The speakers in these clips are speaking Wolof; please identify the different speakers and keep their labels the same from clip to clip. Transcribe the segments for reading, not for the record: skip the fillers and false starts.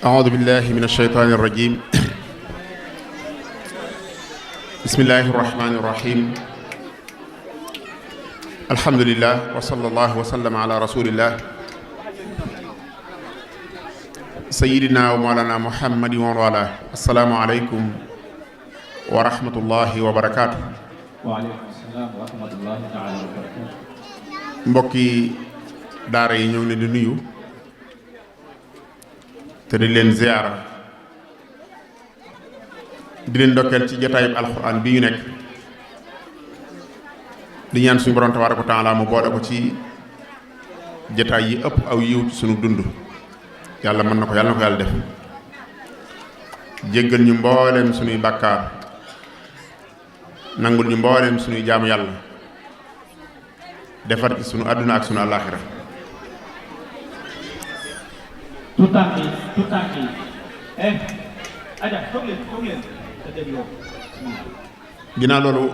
Speaker 1: أعوذ بالله من الشيطان الرجيم بسم الله الرحمن الرحيم الحمد لله وصلى الله وسلم على رسول الله سيدنا ومولانا محمد وعلى السلام عليكم ورحمة الله وبركاته.
Speaker 2: وعليكم السلام ورحمة الله تعالى وبركاته.
Speaker 1: mbokki daara yi ñoo ngi leen di nuyu te di leen ziyaara di leen ndokkeel ci jotaayub alxuraan bi ñu nekk di ñaan suñu borom tabaaraka wa taala mu boole ko ci jotaay yi ëpp aw yiw suñu dund yàlla mën na ko yàlla def jéggal ñu mbooleem suñuy bàkkaar nangul ñu mbooleem suñuy jaamu yàlla defar ci sunu àdduna ak sunu àllaaxira. ginnaaw loolu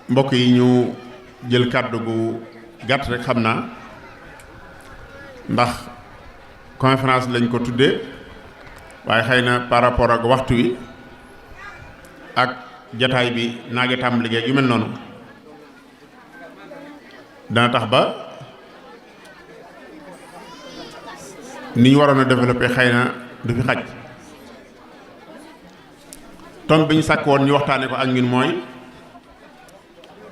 Speaker 1: mbokk yi ñu jël kàddu gu gàtt rek xam naa ndax conférence lañ ko tuddee waaye xëy na par rapport ak waxtu wi ak jataay bi naage tàmm liggéey yu mel noonu dana tax ba ni ñu waroon a développé xëy na du fi xaj. tomb bi ñu sàkk woon ñu waxtaane ko ak ñun mooy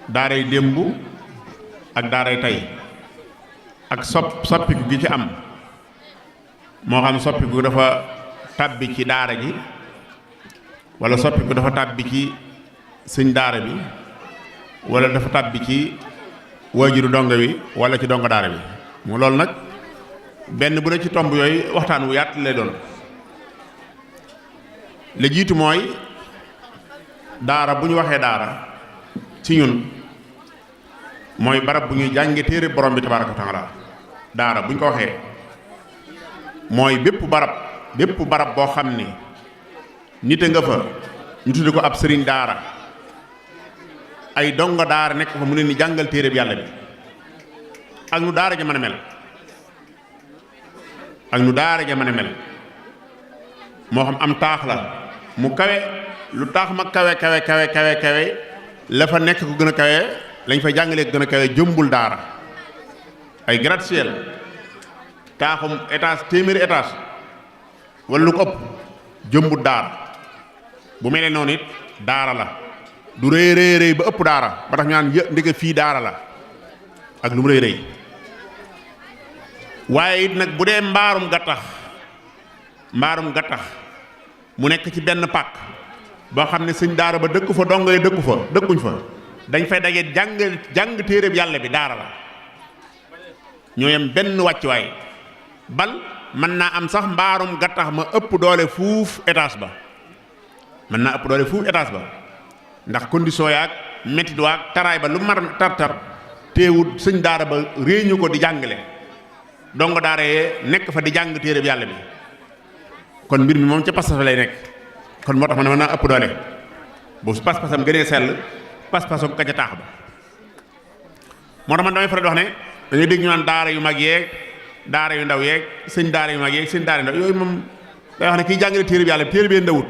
Speaker 1: daaray démb ak daaray tey ak soppiku gi ci am moo xam soppiku dafa tàbbi ci daara ji wala soppiku dafa tàbbi ci sëñ daara bi wala dafa tàbbi ci waajuru dongo wi wala ci dongo daara bi mu loolu nag benn bu ne ci tomb yooyu waxtaan wu yaat lay doon. li jiitu mooy daara bu ñu waxee daara ci ñun mooy barab bu ñuy jànge téere borom bi tabaaraka wa taala. daara bu ñu ko waxee mooy bépp barab boo xam ni nit a nga fa ñu tudde ko ab sëriñ daara ay dongo daara nekk fa mu ne ni jàngal téere bi yàlla bi ak nu daara ja mën a mel moo xam am taax la mu kawe lu taax ma kawe la fa nekk ko gën a kawe lañ fa jàngalee ko gën a kawe jëmbul daara ay gratte-ciel taaxum étage téeméeri étage wala lu ko ëpp jëmbul daara bu mel ne noonu it daara la du rëy ba ëpp daara ba tax ñu naan ndeke fii daara la ak lu mu rëy waaye it nag bu dee mbaarum gattax mu nekk ci benn pàkk boo xam ne sëñ daara ba dëkku fa dongo yi dëkkuñ fa dañ fay daje jàng téereb yàlla bi daara la ñoo yem benn wàccuwaay bal mën naa am sax mbaarum gattax ma ëpp doole fuuf étage ba ndax condition yaag métit waag taraay ba lu mar tar teewut sëñ daara ba réeñu ko di jàngale dongo daara yee nekk fa di jàng téereb yàlla bi kon mbir mi moom ca pas-pas lay nekk kon moo tax ma ne mën naa ëpp doole bu pas-pasam gënee sell pas-pasam ka ca taax ba moo tax man damay faral di wax ne dañuy dégg ñu naan daara yu mag yeeg daara yu ndaw yeeg sëñ daara yu mag yeeg sëñ daara yu ndaw yooyu moom day wax ne kiy jàngale téere bi yàlla bi téere bi ndawut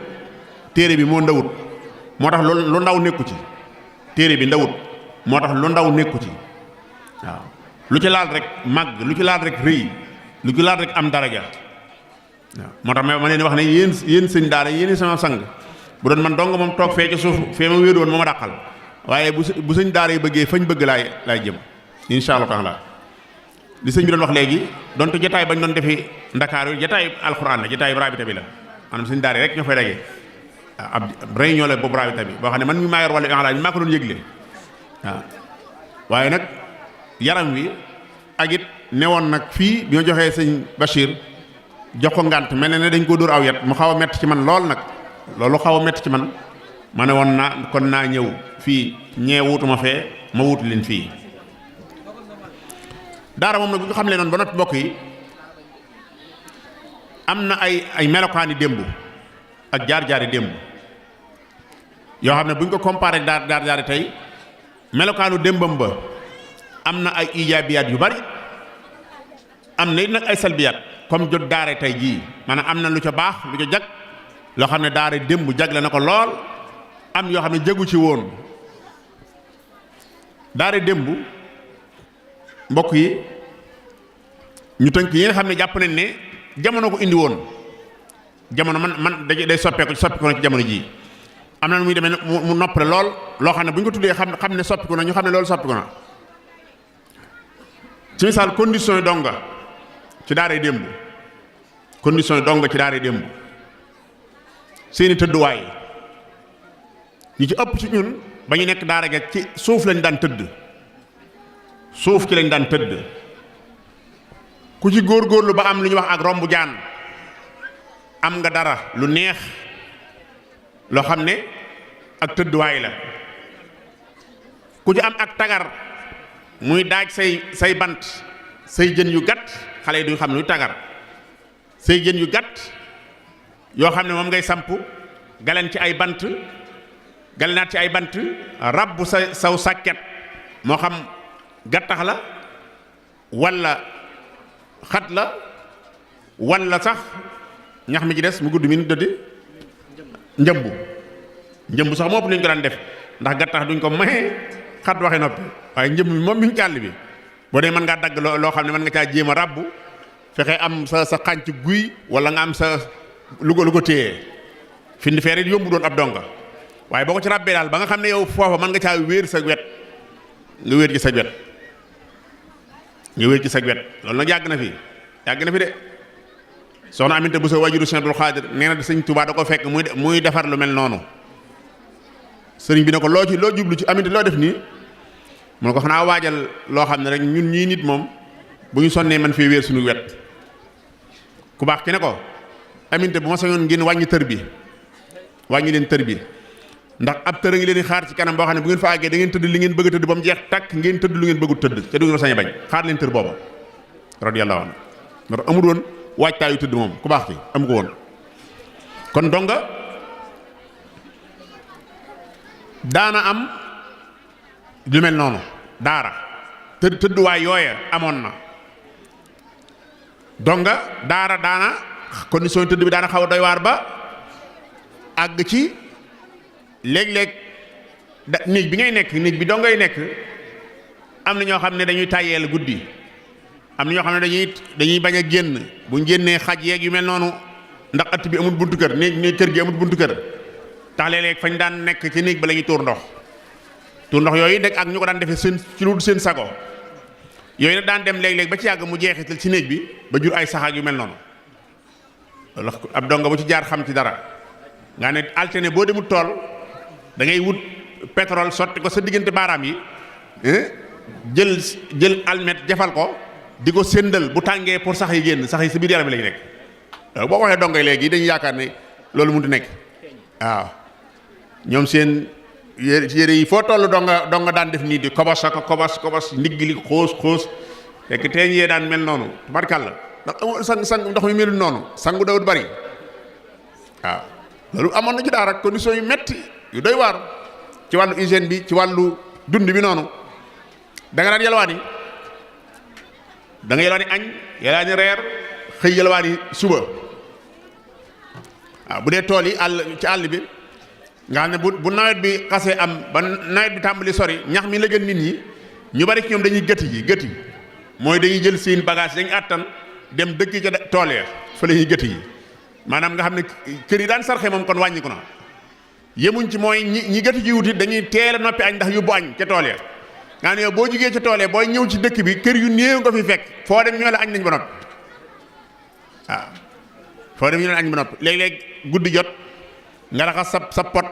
Speaker 1: téere bi moo ndawut moo tax lu ndaw nekku ci téere bi ndawut moo tax lu ndaw nekku ci waaw lu ci laal rek màgg lu ci laal rek rëy lu ci laal rek am daraja waaw moo tax ma leen wax ne yéen sëñ daara yéen sama sang bu doon man dong moom toog fee ci suuf fee ma wéeru woon moo ma dàqal waaye bu sëñ daara yi bëggee fañ bëgg laay jëm insha Allah taala li sëñ bi doon wax léegi donte jotaay bañ doon defi Ndakaar yu jotaay alxuraan la jotaay rabita bi la maanaam sëñ daara yi rek ñoo fay daje ab réunion la boobu rabita bi boo xam ne man mi maa yor wala Elhadji bi maa ko doon yëgle waaw waaye nag yaram wi ak it newoon nag fii bi ma joxee sëñ Bachir jox ko ngànt mel ne dañ ko dóor aw yet mu xaw a metti ci man lool nag loolu xaw a metti ci man ma ne woon naa ñëw fii ñee wutuma fee ma wutu leen fii daara moom nag bu ñu xam lee noonu ba noppi mbokk yi am na ay melokaani démb ak jaar-jaari démb yoo xam ne bu ñu ko comparé ak jaar-jaari tey melokaanu démbam ba am na ay ijaabiyaat yu bari am na it nag ay salbiyaat comme jot daara tey jii maanaam am na lu ca baax lu ca jag loo xam ne daara démb jagle na ko lool am yoo xam ne jagu ci woon daara démb mbokk yi ñu tënk yi nga xam ne jàpp nañ ne jamono ko indi woon jamono man day soppeeku na ci jamono jii am na nu muy demee mu noppale lool loo xam ne bu ñu ko tuddee xam ne soppiku na ñu xam ne loolu soppiku na ci misaal condition yi donga ci daaray démb condition yi donga ci daaray démb seeni tëdduwaay ñi ci ëpp ci ñun ba ñu nekk daara ga ci suuf lañ daan tëdd suuf ci lañ daan tëdd ku ci góorgóorlu ba am lu ñuy wax ak rombu jaan am nga dara lu neex loo xam ne ak tëdduwaay la ku ci am ak tagar muy daaj say bant say jën yu gàtt xale yi duñu xam ne luy tagar say jën yu gàtt yoo xam ne moom ngay samp galeen ci ay bant galenaat ci ay bant rabbu saw sàkket moo xam gattax la walla xat la walla sax ñax mi ci des mu gudd mi nu dëddi njëmbu sax moo ëpp nañu ko daan def ndax gattax duñ ko maye xat waxe noppi waaye njëmb mi moom mi ngi ci àll bi boo dee mën ngaa dagg loo xam ne mën nga caa jéem a rabbu fexe am sa xànc guy wala nga am sa lu ko téye findi feer it yombu doon ab donga waaye boo ko ci rabbee daal ba nga xam ne yow foofa mën nga caa wéer sa wet nga wéer ci sa wet loolu nag yàgg na fi de soxna Aminta bu sa wajuru Sëñ Abdul Xaadir nee na Sëñ Tuubaa da ko fekk muy defar lu mel noonu sëriñ bi ne ko loo jublu ci Aminta loo def nii mu ne ko xanaa waajal loo xam ne rek ñun ñii nit moom bu ñu sonnee man fee wéer suñu wet ku baax ki ne ko Aminta bu ma sañoon ngeen wàññi leen tër bi ndax ab tër a ngi leen di xaar ci kanam boo xam ne bu ngeen fa àggee da ngeen tëdd li ngeen bëgg a tëdd ba mu jeex takk ngeen tëdd lu ngeen bëggut tëdd te du ngeen sañ a bañ xaar leen tër booba radiyallahu anhu ndax amul woon waajtaayu tëdd moom ku baax ki amu ko woon kon donga daana am lu mel noonu daara tëdduwaay yooya amoon na donga daana condition tëdd bi daana xaw a doy waar ba àgg ci léeg-léeg néeg bi ngay nekk néeg bi dongay nekk am na ñoo xam ne dañuy tàyyeel guddi am na ñoo xam ne dañuy bañ a génn bu génnee xaj yeeg yu mel noonu ndax ëtt bi amul buntu kër néeg kër gi amul buntu kër tax léeg-léeg fañ daan nekk ci néeg ba la ñuy tuur ndox yooyu nag ak ñu ko daan defee ci lu seen sago yooyu nag daan dem léeg-léeg ba ci yàgg mu jeexital ci néeg bi ba jur ay saxaak yu mel noonu loolu ab donga bu ci jaar xam ci dara nga ne alterné boo demul tool da ngay wut pétrole sotti ko sa diggante baaraam yi jël almet jafal ko di ko séndal bu tàngee pour sax yi génn sax yi sa biir yaram bi lañu nekk boo waxee donga léegi dañuy yaakaar ne loolu mënut a nekk waaw ñoom seen yére yi foo toll donga daan def nii di kobos ndigg li xoos fekk teeñ yee daan mel noonu tubarkàlla ndax amul sang ndox mi melul noonu sangu dawut bari waaw loolu amoon na ci daara condition yu metti yu doy waar ci wàllu hygiène bi ci wàllu dund bi noonu da nga daan yalwaani añ yalwaani reer xëy yalwaani suba waaw bu dee tool yi ci àll bi nga xam ne bu nawet bi xasee am ba nawet bi tàmbali sori ñax mi la gën nit ñi ñu bari ci ñoom dañuy gëti mooy dañuy jël seen bagage dañu àttan dem dëkk ca tool ya fa la ñuy gëti yi maanaam nga xam ne kër yi daan sarxe moom kon wàññi ko na yemuñ ci mooy ñi gëti ji wuti dañuy teel a noppi añ ndax yóbbu añ ca tool ya nga ne yow boo jugee ca tool ya booy ñëw ci dëkk bi kër yu néew nga fi fekk foo dem ñoo la añ nañ ba noppi waaw foo dem ñoo la añ ba noppi léeg-léeg guddi jot nga raxas sa pot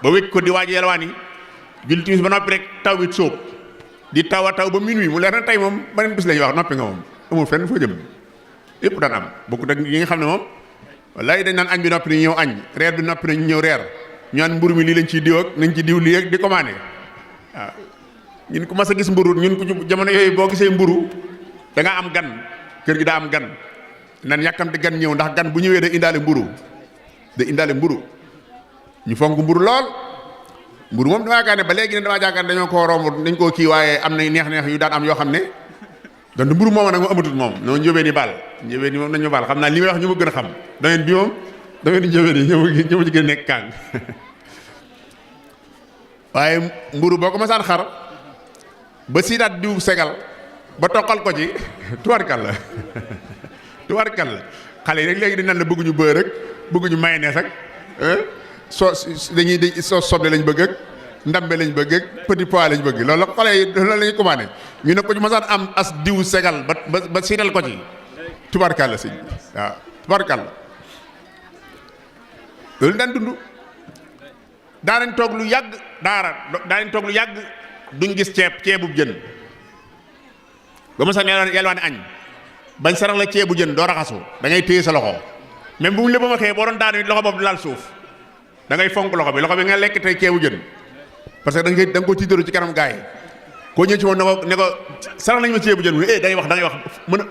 Speaker 1: ba wékk ko di waaj yelwaan yi julli timis ba noppi rek taw bi sóob di taw a taw ba minuit mu leer na tey moom beneen bis la ñuy wax noppi nga moom amul fenn foo jëm yëpp daan am bokkut ak yi nga xam ne moom wallaay dañ naan añ bi noppi nañu ñëw añ reer bi noppi nañu ñëw reer ñu naan mburu mi lii lañ ciy diw ak nañ ci diw lii ak di commandé waaw ñun ku mas a gis mburu ñun ku ci jamono yooyu boo gisee mburu da nga am gan kër gi daa am gan nan yàkkamte gan ñëw ndax gan bu ñëwee da indaale mburu ñu fonk mburu lool mburu moom damaa yaakaar ne ba léegi ne damaa yaakaar ne dañoo koo romb dañ koo kii waaye am na neex-neex yu daan am yoo xam ne donc mburu moom nag moom amatul moom noo njóobeen yi baal njóobeen yi moom nañu baal xam naa li may wax ñu ma gën a xam dangeen bi moom dangeen di njóobeen yi ñëw ci gën a nekk kàng waaye mburu boo ko masaan xar ba siitaat diw segal ba toqal ko ci tuwarkal la xale yi rek léegi di nan la bëgguñu beurre rek bëgguñu mayonnaise ak soos soble lañ bëgg ak ndambe lañ bëgg ak petit pois lañ bëgg loolu la xale yi loolu la ñuy commandé ñu ne ko ci masaan am as diw segal ba siital ko ci tubarkal la sëñ waaw tubarkal la loolu daan dund daanañ toog lu yàgg daanañ toog lu yàgg duñ gis ceebub jën ba ma sax yelwaani añ bañ sarax la ceebu jën doo raxasu da ngay téye sa loxo même bu mu lépp ma xëyee boo doon daanu it loxo boobu du laal suuf da ngay fonk loxo bi nga lekk tey ceebu jën parce que da nga ko tiitaru ci kanam gaay yi koo ñëw ci moom ne ko sarax nañu ma ceebu jën mu ne da ngay wax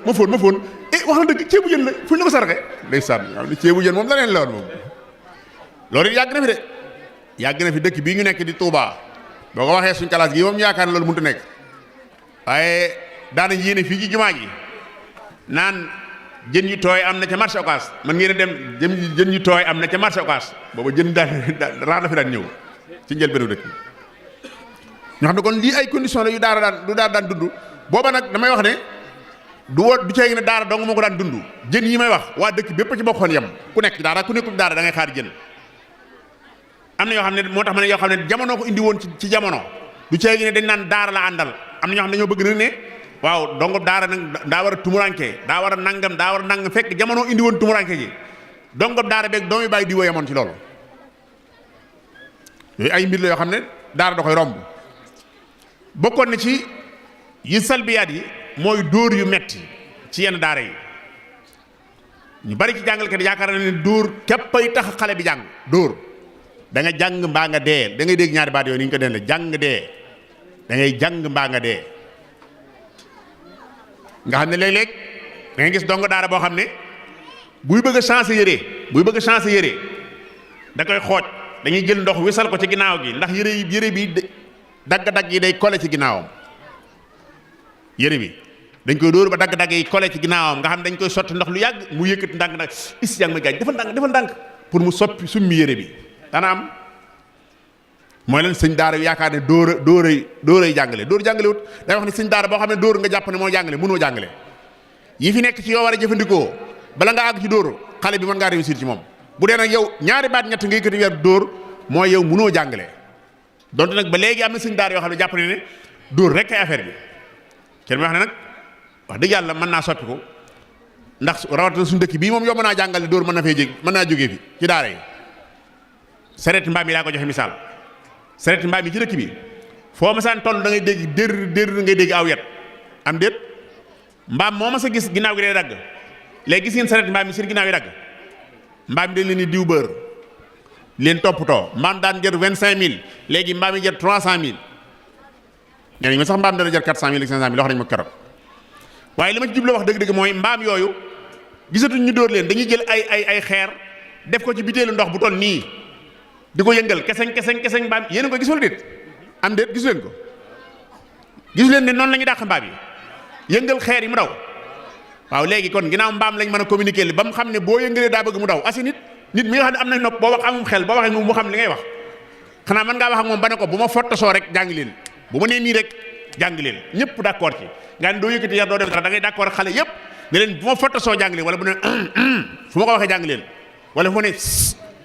Speaker 1: ma fóon wax na dëgg ceebu jën la fu ñu la ko saraxee day sànn xam ne ceebu jën moom la leen la woon moom loolu it yàgg na fi de yàgg na fi dëkk bii ñu nekk di Touba boo ko waxee suñ classe gi moom yaakaar ne loolu mënut a nekk waaye daanañ yéene fii ci jumaa ji naan jën yu tooy am na ca marché Ocass man ngeen a dem jën yu tooy am na ca marché Ocass booba jën daan raar na fi daan ñëw ci njëlbéenu dëkk ñoo xam ne kon lii ay condition la yu daara daan dund booba nag damay wax ne du ceegi ne daara dong moo ko daan dund jën yi may wax waa dëkk bépp ci bokkoon yem ku nekk daara ku nekkul daara da ngay xaar jën am na yoo xam ne moo tax ma ne yoo xam ne jamono ko indi woon ci jamono du ceegi ne dañ naan daara la àndal am na ñoo xam ne dañoo bëgg nag ne waaw dongo daara nag daa war a tumuranke daa war a nangam fekk jamono indi woon tumuranke ji dongo daara beeg doomi bàyyi di woyamoon ci loolu yooyu ay mbir la yoo xam ne daara da koy romb bokkoon na ci yi salbiyaat yi mooy dóor yu metti ci yenn daara yi ñu bari ci jàngalkat yaakaar na ne dóor képpay tax xale bi jàng dóor da nga jàng mbaa nga dee da ngay dégg ñaari baat yooyu ni ñu ko den la jàng dee da ngay jàng mbaa nga dee nga xam ne léeg-léeg da ngay gis dongo daara boo xam ne buy bëgg a changer yére da koy xooj dañuy jël ndox wisal ko ci ginnaaw gi ndax yére bi dagg-dagg yi day kole ci ginnaawam yére bi dañ koy dóor ba dagg-dagg yi kole ci ginnaawam nga xam ne dañ koy sotti ndox lu yàgg mu yëkkati ndànk nag is yaa ngi may gaañ defal ndànk pour mu summi yére bi dana am mooy leen sëñ daara yu yaakaar ne dóoray jàngale dóor jàngalewut day wax ne sëñ daara boo xam ne dóor nga jàpp ne moo jàngale mënoo jàngale yi fi nekk ci yoo war a jëfandikoo bala nga àgg ci dóor xale bi mën ngaa réussir ci moom bu dee nag yow ñaari baat ñett nga yëkkati weer dóor mooy yow mënoo jàngale donte nag ba léegi am na sëñ daara yoo xam ne jàpp ne dóor rek ay affaire bi kenn mi wax ne nag wax dëgg yàlla mën naa soppi ko ndax rawatina suñu dëkk bii moom yow mën naa jàngale dóor mën naa jógee fi ci daara yi sareet mbaam yi laa ko joxe misaal sareet mbaam yi ci dëkk bi foo ma saan toll da ngay dégg dér ngay dégg aw yet am déet mbaam moo ma sa gis ginnaaw gi day dagg léegi gis ngeen sareet mbaam yi seen ginnaaw yi dagg mbaam yi dañ leen di diw bër leen toppatoo mbaam daan jër 25000 léegi mbaam yi jër 300000 nee nañ ma sax mbaam dana jër 400000 ak 500000 wax nañ ma keroog waaye li ma ci jublu wax dëgg-dëgg mooy mbaam yooyu gisatuñ ñu dóor leen dañuy jël ay xeer def ko ci biteelu ndox bu toll nii di ko yëngal keseñ mbaam yéen a ko gisul déet am déet gisu leen ko gisu leen ne noonu la ñuy dàq mbaam yi yëngal xeer yi mu daw waaw léegi kon ginnaaw mbaam lañ mën a communiquer li ba mu xam ne boo yëngalee daa bëgg mu daw asi nit mi nga xam ne am nañ nopp boo wax amum xel boo waxee mu xam li ngay wax xanaa mën ngaa wax ak moom ba ne ko bu ma fottosoo rek jàng leen bu ma nee nii rek jàng leen ñëpp d'accord ci nga ne doo yëkkati yar doo def dara da ngay d'accord xale yëpp ne leen bu ma fottosoo jàng leen wala bu ne fu ma ko waxee jàng leen wala fu ma ne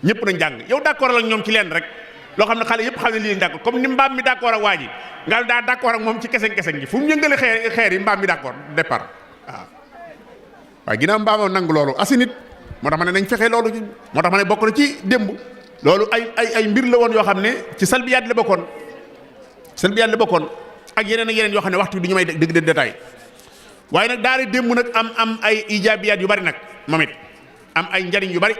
Speaker 1: ñëpp nañ jàng yow d'accord la ñoom ci leen rek loo xam ne xale yëpp xam ne lii lañ d'accord comme ni mbaam mi d'accord ak waa ji nga daa d'accord ak moom ci keseñ gi fu mu yëngale xeer yi mbaam mi d'accord départ waaw waaye ginnaaw mbaamoo nangu loolu asi nit moo tax ma ne nañ fexe loolu moo tax ma ne bokk na ci démb loolu ay mbir la woon yoo xam ne ci salbiyaat la bokkoon ak yeneen yoo xam ne waxtu du ñu may dëgg de détail waaye nag daara démb nag am ay ijaabiyaat yu bari nag moom it am ay njariñ yu bari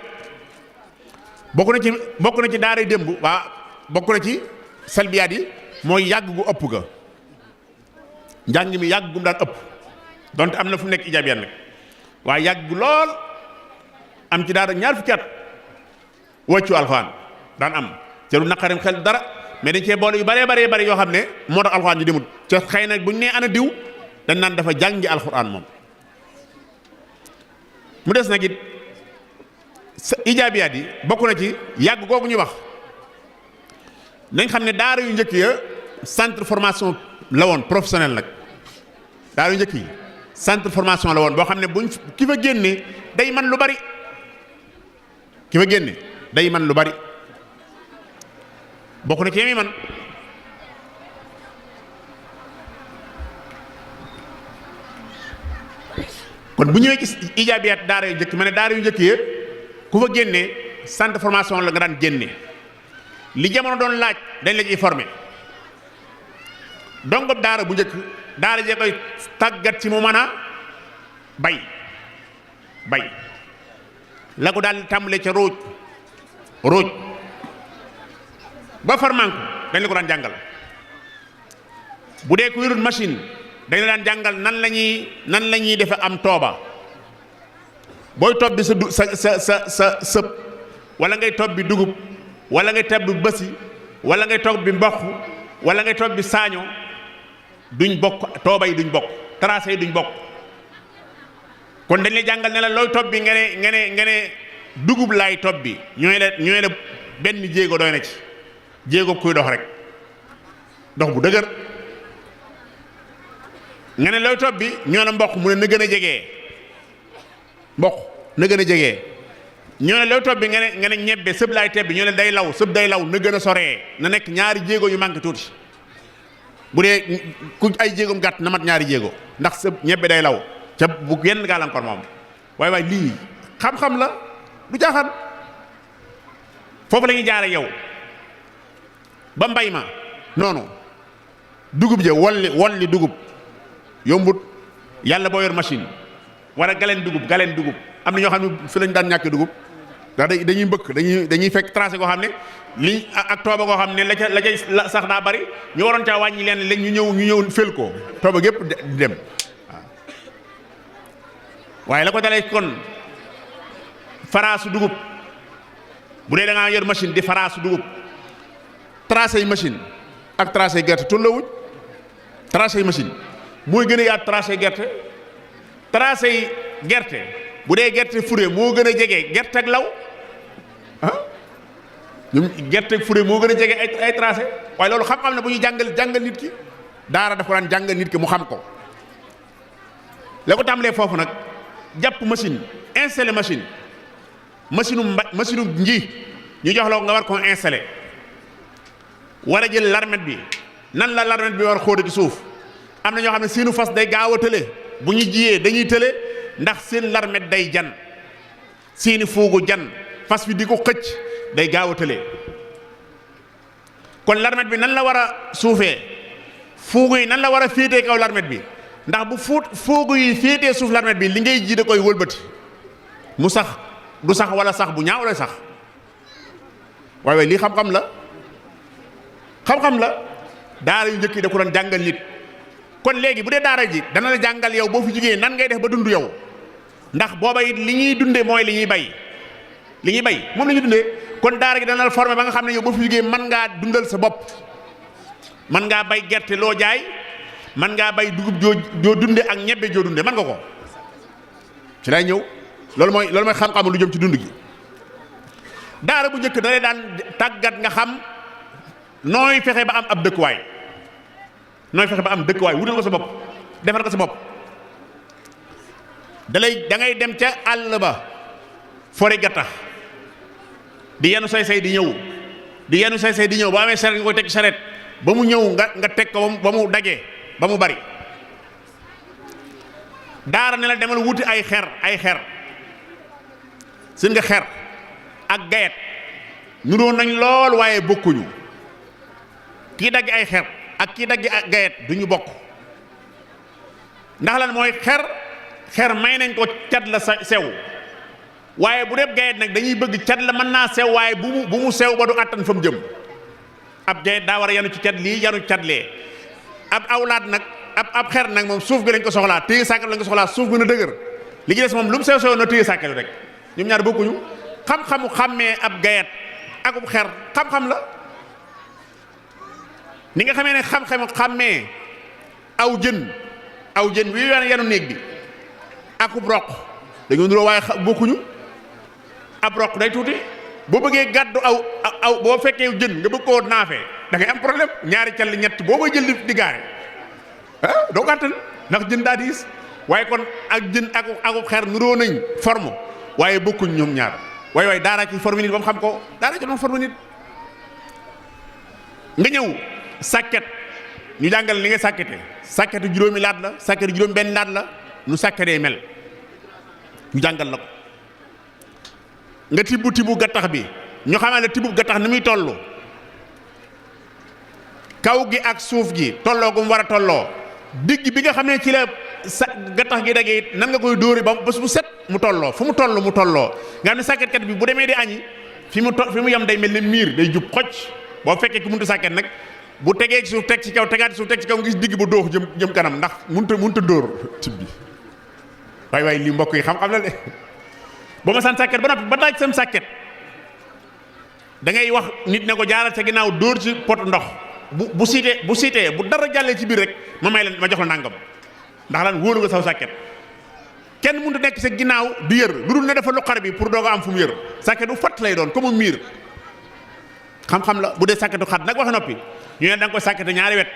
Speaker 1: bokk na ci daara démb waa bokk na ci salbiyaat yi mooy yàgg gu ëpp ga njàng mi yàgg gum daan ëpp donte am na fu mu nekk ijaabiyaat nag waaye yàgg gu lool am ci daara ñaar fukki at wàccu alxuraan daan am te lu naqarim xel dara mais dañ cee boole yu bëree yoo xam ne moo tax alxuraan ji demut ca xëy na buñ nee ana diw dañ naan dafa jàngi alxuraan moom. mu des nag it sa ijaabiyaat yi bokk na ci yàgg googu ñu wax nañ xam ne daara yu njëkk ya centre formation la woon professionnel nag daara yu njëkk yi centre formation la woon boo xam ne buñ ki fa génne day man lu bari ki fa génne day man lu bari bokk na ci yemi man kon bu ñëwee ci ijaabiyaat daara yu njëkk ma ne daara yu njëkk ya ku fa génne centre formation la nga daan génne li jamono doon laaj dañ la ciy formé dongob daara bu njëkk daara jee koy tàggat ci mu mën a bay la ko daal tàmbalee ca róoj ba farmanku dañ la ko daan jàngal bu dee ku yorul machine dañ la daan jàngal nan la ñuy defe am tooba booy tob bi sa sëb wala ngay tob bi dugub wala ngay tob bi bësi wala ngay tob bi mboq wala ngay tob bi saaño duñ bokk tooba yi duñ bokk tracé yi duñ bokk kon dañ lay jàngal ne la looy tob bi nga ne dugub laay tob bi ñooy la benn jéego doy na ci jéego kuy dox rek dox bu dëgër nga ne looy tob bi ñoo la mboq mu ne na gën a jegee mboq na gën a jegee ñoo ne looy tob bi nga ne ñebbe sëb laay teb bi ñoo ne day law sëb day law na gën a soree na nekk ñaari jéego yu manqué tuuti bu dee ku ay jéegoom gàtt na mat ñaari jéego ndax sëb ñebbe day law ca bu yenn gàllankoor moom waaye lii xam-xam la du jaaxaan foofu la ñuy jaare yow ba mbay ma noonu dugub ja wolli dugub yombut yàlla boo yor machine war a galeen dugub am na ñoo xam ne fi lañ daan ñàkk dugub ndax dañuy mbëkk dañuy fekk tracé goo xam ne li ak tooba goo xam ne la ca sax daa bari ñu waroon caa wàññi leen léegi ñu ñëw fel ko tooba gépp di dem waaw waaye la ko dalee kon faraasu dugub bu dee da ngaa yor machine di faraasu dugub tracé yi machine ak tracé gerte tollawuñ tracé yi machine mooy gën a yaatu tracé gerte tracé yi gerte bu dee gerte fure moo gën a jege gerte ak law ñoom gerte ak fure moo gën a jege ay tracé waaye loolu xam-xam ne bu ñuy jàngal nit ki daara daf ko daan jàngal nit ki mu xam ko la ko tàmbalee foofu nag jàpp machine installé machine nji ñu jox la ko nga war koo installé war a jël larmet bi nan la larmet bi war xóote ci suuf am na ñoo xam ne seenu fas day gaaw a tële bu ñu jiyee dañuy tële ndax seen larmet day jan seeni fuugu jan fas bi di ko xëcc day gaaw a tële kon larmet bi nan la war a suufee fuugu yi nan la war a féetee kaw larmet bi ndax bu fuugu yi féetee suuf larmet bi li ngay ji da koy wëlbati mu sax du sax wala sax bu ñaaw lay sax waaye lii xam-xam la daara yu njëkk yi da ko doon jàngal nit kon léegi bu dee daara ji dana la jàngal yow boo fi jugee nan ngay def ba dund yow ndax booba it li ñuy dunde mooy li ñuy bay moom la ñuy dundee kon daara gi dana la formé ba nga xam ne yow boo fi jugee mën ngaa dundal sa bopp mën ngaa bay gerte loo jaay mën ngaa bay dugub joo dunde ak ñebbe joo dunde mën nga ko ci lay ñëw loolu mooy xam-xam lu jëm ci dund gi daara bu njëkk da lay daan tàggat nga xam nooy fexe ba am ab dëkkuwaay wutal ko sa bopp defal ko sa bopp da ngay dem ca àll ba fori gattax di yenu say di ñëw boo amee saret nga koy teg saret ba mu ñëw nga teg ko ba mu dagee ba mu bari daara ne la demal wuti ay xer seen nga xer ak gayet ñu doon nañ lool waaye bokkuñu kii dagg ay xer ak kii dagg ak gayet duñu bokk ndax lan mooy xer may nañ ko cat la sew waaye bu dee gayet nag dañuy bëgg cat la mën naa sew waaye bu mu sew ba du àttan fa mu jëm ab gayet daa war a yanu ci cat lii yanu cat lee ab awlaat nag ab xer nag moom suuf bi lañ ko soxlaa téye sàkkal lañ ko soxlaa suuf gën a dëgër li ci des moom lu mu sew na téye sàkkal rek ñoom ñaar bokkuñu xam-xamu xàmmee ab gayet akub xer xam-xam la ni nga xamee ne xam-xamu xàmmee aw jën aw jën wi yanu néeg bi akub roq dañoo nuroo waaye bokkuñu. ab roq day tuuti boo bëggee gàddu aw boo fekkee jën nga bëgg koo naafee da ngay am problème ñaari calli ñett boo koy jël di gaare doo gàttal ndax jën daa diis waaye kon ak jën akub xeer nuroo nañ forme waaye bokkuñ ñoom ñaar waaye daara ci forme nit ba mu xam ko daara ci doon forme nit nga ñëw sàkket ñu jàngal li nga sàkkete sàkketu juróomi laat la sàkketu juróom benn laat la nu sàkketee mel ñu jàngal la ko nga tibb gattax bi ñu xamal ne tibb gattax ni muy toll kaw gi ak suuf gi tolloo gu mu war a tolloo digg bi nga xam ne ci la sa gattax gi dagee it nan nga koy dóori ba bés bu set mu tolloo fu mu toll nga xam ne sàkketkat bi bu demee di añi fi mu yem day mel ne miir day jub xocc boo fekkee ki mënut sàkket nag bu tegee ci suuf teg ci kaw tegaat ci suuf teg ci kaw nga gis digg bu doox jëm kanam ndax mënut a dóor tib bi waaye lii mbokk yi xam-xam la de ba ma san sàkket ba noppi ba daaj sam sàkket da ngay wax nit ne ko jaaral sa ginnaaw dóor ci pot ndox bu siitee bu dara jàllee ci biir rek ma jox la nangam ndax lan wóolu nga saw sàkket kenn mënut a nekk sa ginnaaw di yër lu dul ne dafa luqar bi pour doo ko am fu mu yër sàkket bu fatt lay doon comme miir xam-xam la bu dee sàkketu xat nag wax noppi ñu ne da nga ko sàkkete ñaari wet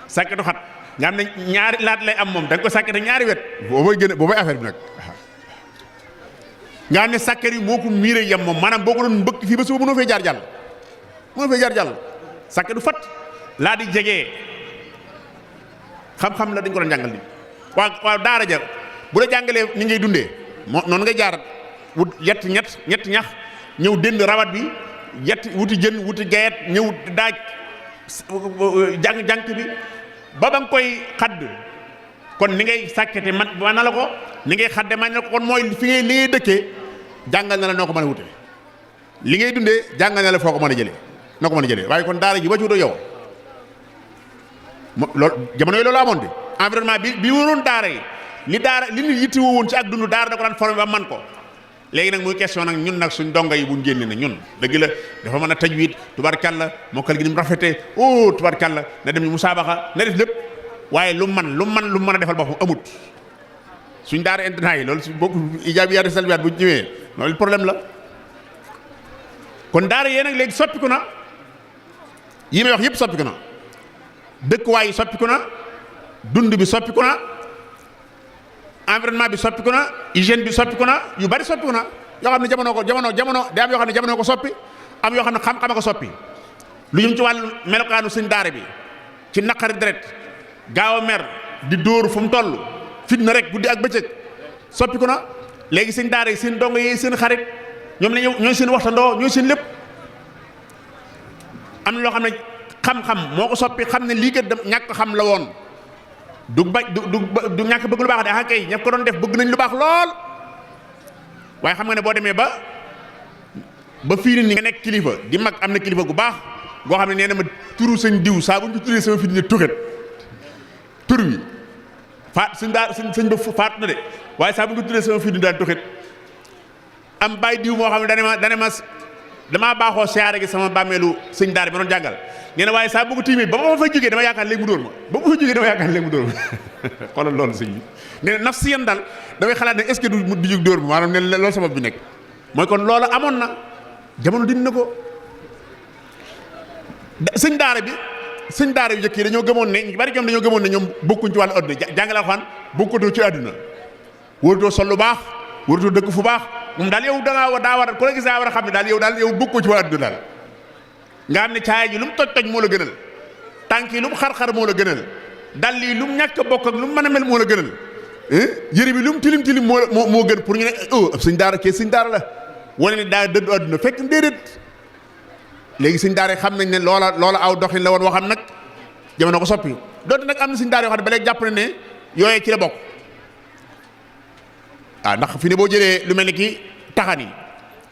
Speaker 1: sàkketu xat nga xam ne ñaari laat lay am moom da nga ko sàkkete ñaari wet boobay affaire bi nag nga xam ne sàkket yi moo ko miire yem moom maanaam boo ko doon mbëkk fii ba suba mënoo fee jaar jàll sàkket du fat laa di jegee xam-xam la dañ ko doon jàngal ni waaw daara ja bu la jàngalee ni ngay dundee noonu nga jaar wut ñett ñax ñëw dënd rawat bi wuti jën wuti gayet ñëw daaj jànk bi ba nga koy xadd kon ni ngay sàkkete man na la ko ni ngay xadde man na la ko kon mooy fi li ngay dëkkee jàngal na la noo ko mën a wute li ngay dundee jàngal na la foo ko mën a jëlee noo ko mën a jëlee waaye kon daara ji ba ci wutoo yow loolu jamono yi loolu amoon de environnement bi waroon daara yi li nit yitti woo woon ci ak dund daara da ko daan formé ba man ko léegi nag muy question nag ñun nag suñ donga yi buñ génne na ñun dëgg la dafa mën a tajwid tubarkalla mokkal gi ni mu rafetee tubarkalla na dem ñu musaabaxa na def lépp waaye lu mën a defal boppam amut suñ daara internat yi loolu su bokk ijaabiyaat salbiyaat bu ñëwee loolu problème la kon daara yee nag léegi soppiku na yi may wax yëpp soppiku na dëkkuwaay yi soppiku na dund bi soppiku na environnement bi soppiku na hygiène bi soppiku na yu bari soppiku na yoo xam ne jamono day am yoo xam ne jamono ko soppi am yoo xam ne xam-xam ko soppi lu jëm ci wàllu melokaanu suñ daara bi ci naqari deret gaaw a mer di dóor fu mu toll fitna rek guddi ak bëccëg soppiku na léegi seen daara yi seen dongo yi seen xarit ñoom la ñooy seen waxtandoo ñooy seen lépp am na loo xam ne xam-xam moo ko soppi xam ne lii kat ñàkk xam la woon du ñàkk bëgg lu baax de ah kay ña ko doon def bëgg nañ lu baax lool waaye xam nga ne boo demee ba fii nii nga nekk kilifa di mag am na kilifa gu baax goo xam ne nee na ma turu sëñ diw saa bu ñu tuddee sama fi dina tuxet tur wi sëñ ba faatu na de waaye saa bu ñu tuddee sama fi dina daan tuxet am bàyyi diw moo xam ne dane ma damaa baaxoo siyaare gi sama bàmmeelu sëñ daara bi doon jàngal nee na waaye saa bu ko tiimee ba ma fa jógee dama yaakaar léegi mu dóor ma xoolal loolu sëñ bi nee na nafsiyan daal damay xalaat ne est-ce que du jóg dóor ma maanaam ne loolu sabab bi nekk mooy kon loolu amoon na jamono dindi na ko sëñ daara bi jëkk yi dañoo gëmoon ne ñu bari ñoom dañoo gëmoon ne ñoom bokkuñ ci wàllu àdduna jàngale Alxuraan bokkutoo ci àdduna waratoo sol lu baax waratoo dëkk fu baax moom daal yow daa war a ku la gis daa war a xam ne daal yow bokkoo ci wàllu àdduna daal nga xam ne caaya ji lu mu toj moo la gënal tànk yi lu mu xar-xar moo la gënal dal yi lu mu ñàkk a bokk ak lu mu mën a mel moo la gënal yëre bi lu mu tilim moo gën pour ñu ne ab sëñ daara kee sëñ daara la wane ne daa dëddu àdduna fekk déedéet léegi sëñ daara xam nañ ne loola aw doxin la woon waxam nag jamono ko soppi doonte nag am na sëñ daara yoo xam ne ba léegi jàpp ne yooyee ci la bokk ndax fi ne boo jëlee lu mel ni ki taxan yi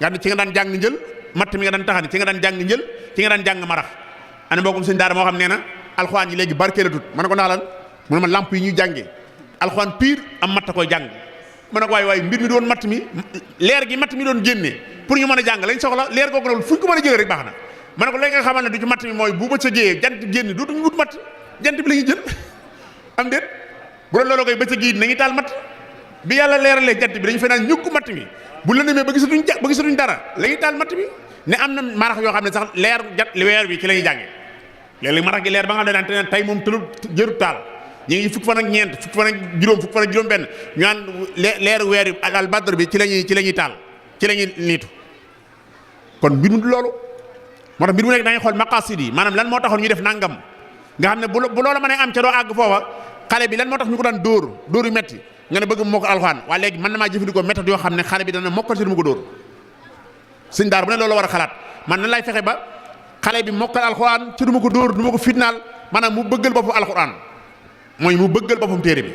Speaker 1: nga xam ne ci nga daan jàng njël matt mi nga daan taxani ci nga daan jàng njël ci nga daan jàng marax ana mbokkum sëñ daara moo xam nee na alxuraan yi léegi barkee la tut ma ne ko ndax lan mu ne ma lamp yi ñuy jàngee alxuraan piir am matt koy jàng ma ne ko waaye mbir mi doon matt mi leer gi matt mi doon génnee pour ñu mën a jàng lañ soxla leer googu loolu fu ñu ko mën a jëlee rek baax na ma ne ko léegi nga xamal ne du ci matt mi mooy bu bëccëgee jant génn dootuñu wut matt jant bi la ñuy jël am déet bu doon loolu koy bëccëg yi nañu taal matt bi yàlla leeralee jant bi dañu fay naan ñukk matt mi bu la demee ba gisatuñ dara la ñuy taal matt bi ne am na marax yoo xam ne sax leer weer bi ci la ñuy jàngee léeg-léeg marax gi leer ba nga xam ne daan tey moom tëlu jërut taal ñu ngi fukki fan ak ñeent fukki fan ak juróom benn ñu naan leeru weer yi al badr bi ci la ñuy taal ci la ñuy niitu kon mbir mu loolu moo tax mbir mu nekk da ngay xool maqasid yi maanaam lan moo taxoon ñu def nangam nga xam ne bu loola mën a am ca doo àgg foofa xale bi lan moo tax ñu ko daan dóor yu metti nga ne bëgg mokkal alxuraan waaye léegi mën na maa jëfandikoo méthode yoo xam ne xale bi dana mokkal si du ma ko dóor sëñ daara bu ne loolu war a xalaat man nan lay fexe ba xale bi mokkal alxuraan ci du ma ko dóor du ma ko fitnaal maanaam mu bëggal boppam alxuraan mooy mu bëggal boppam téere bi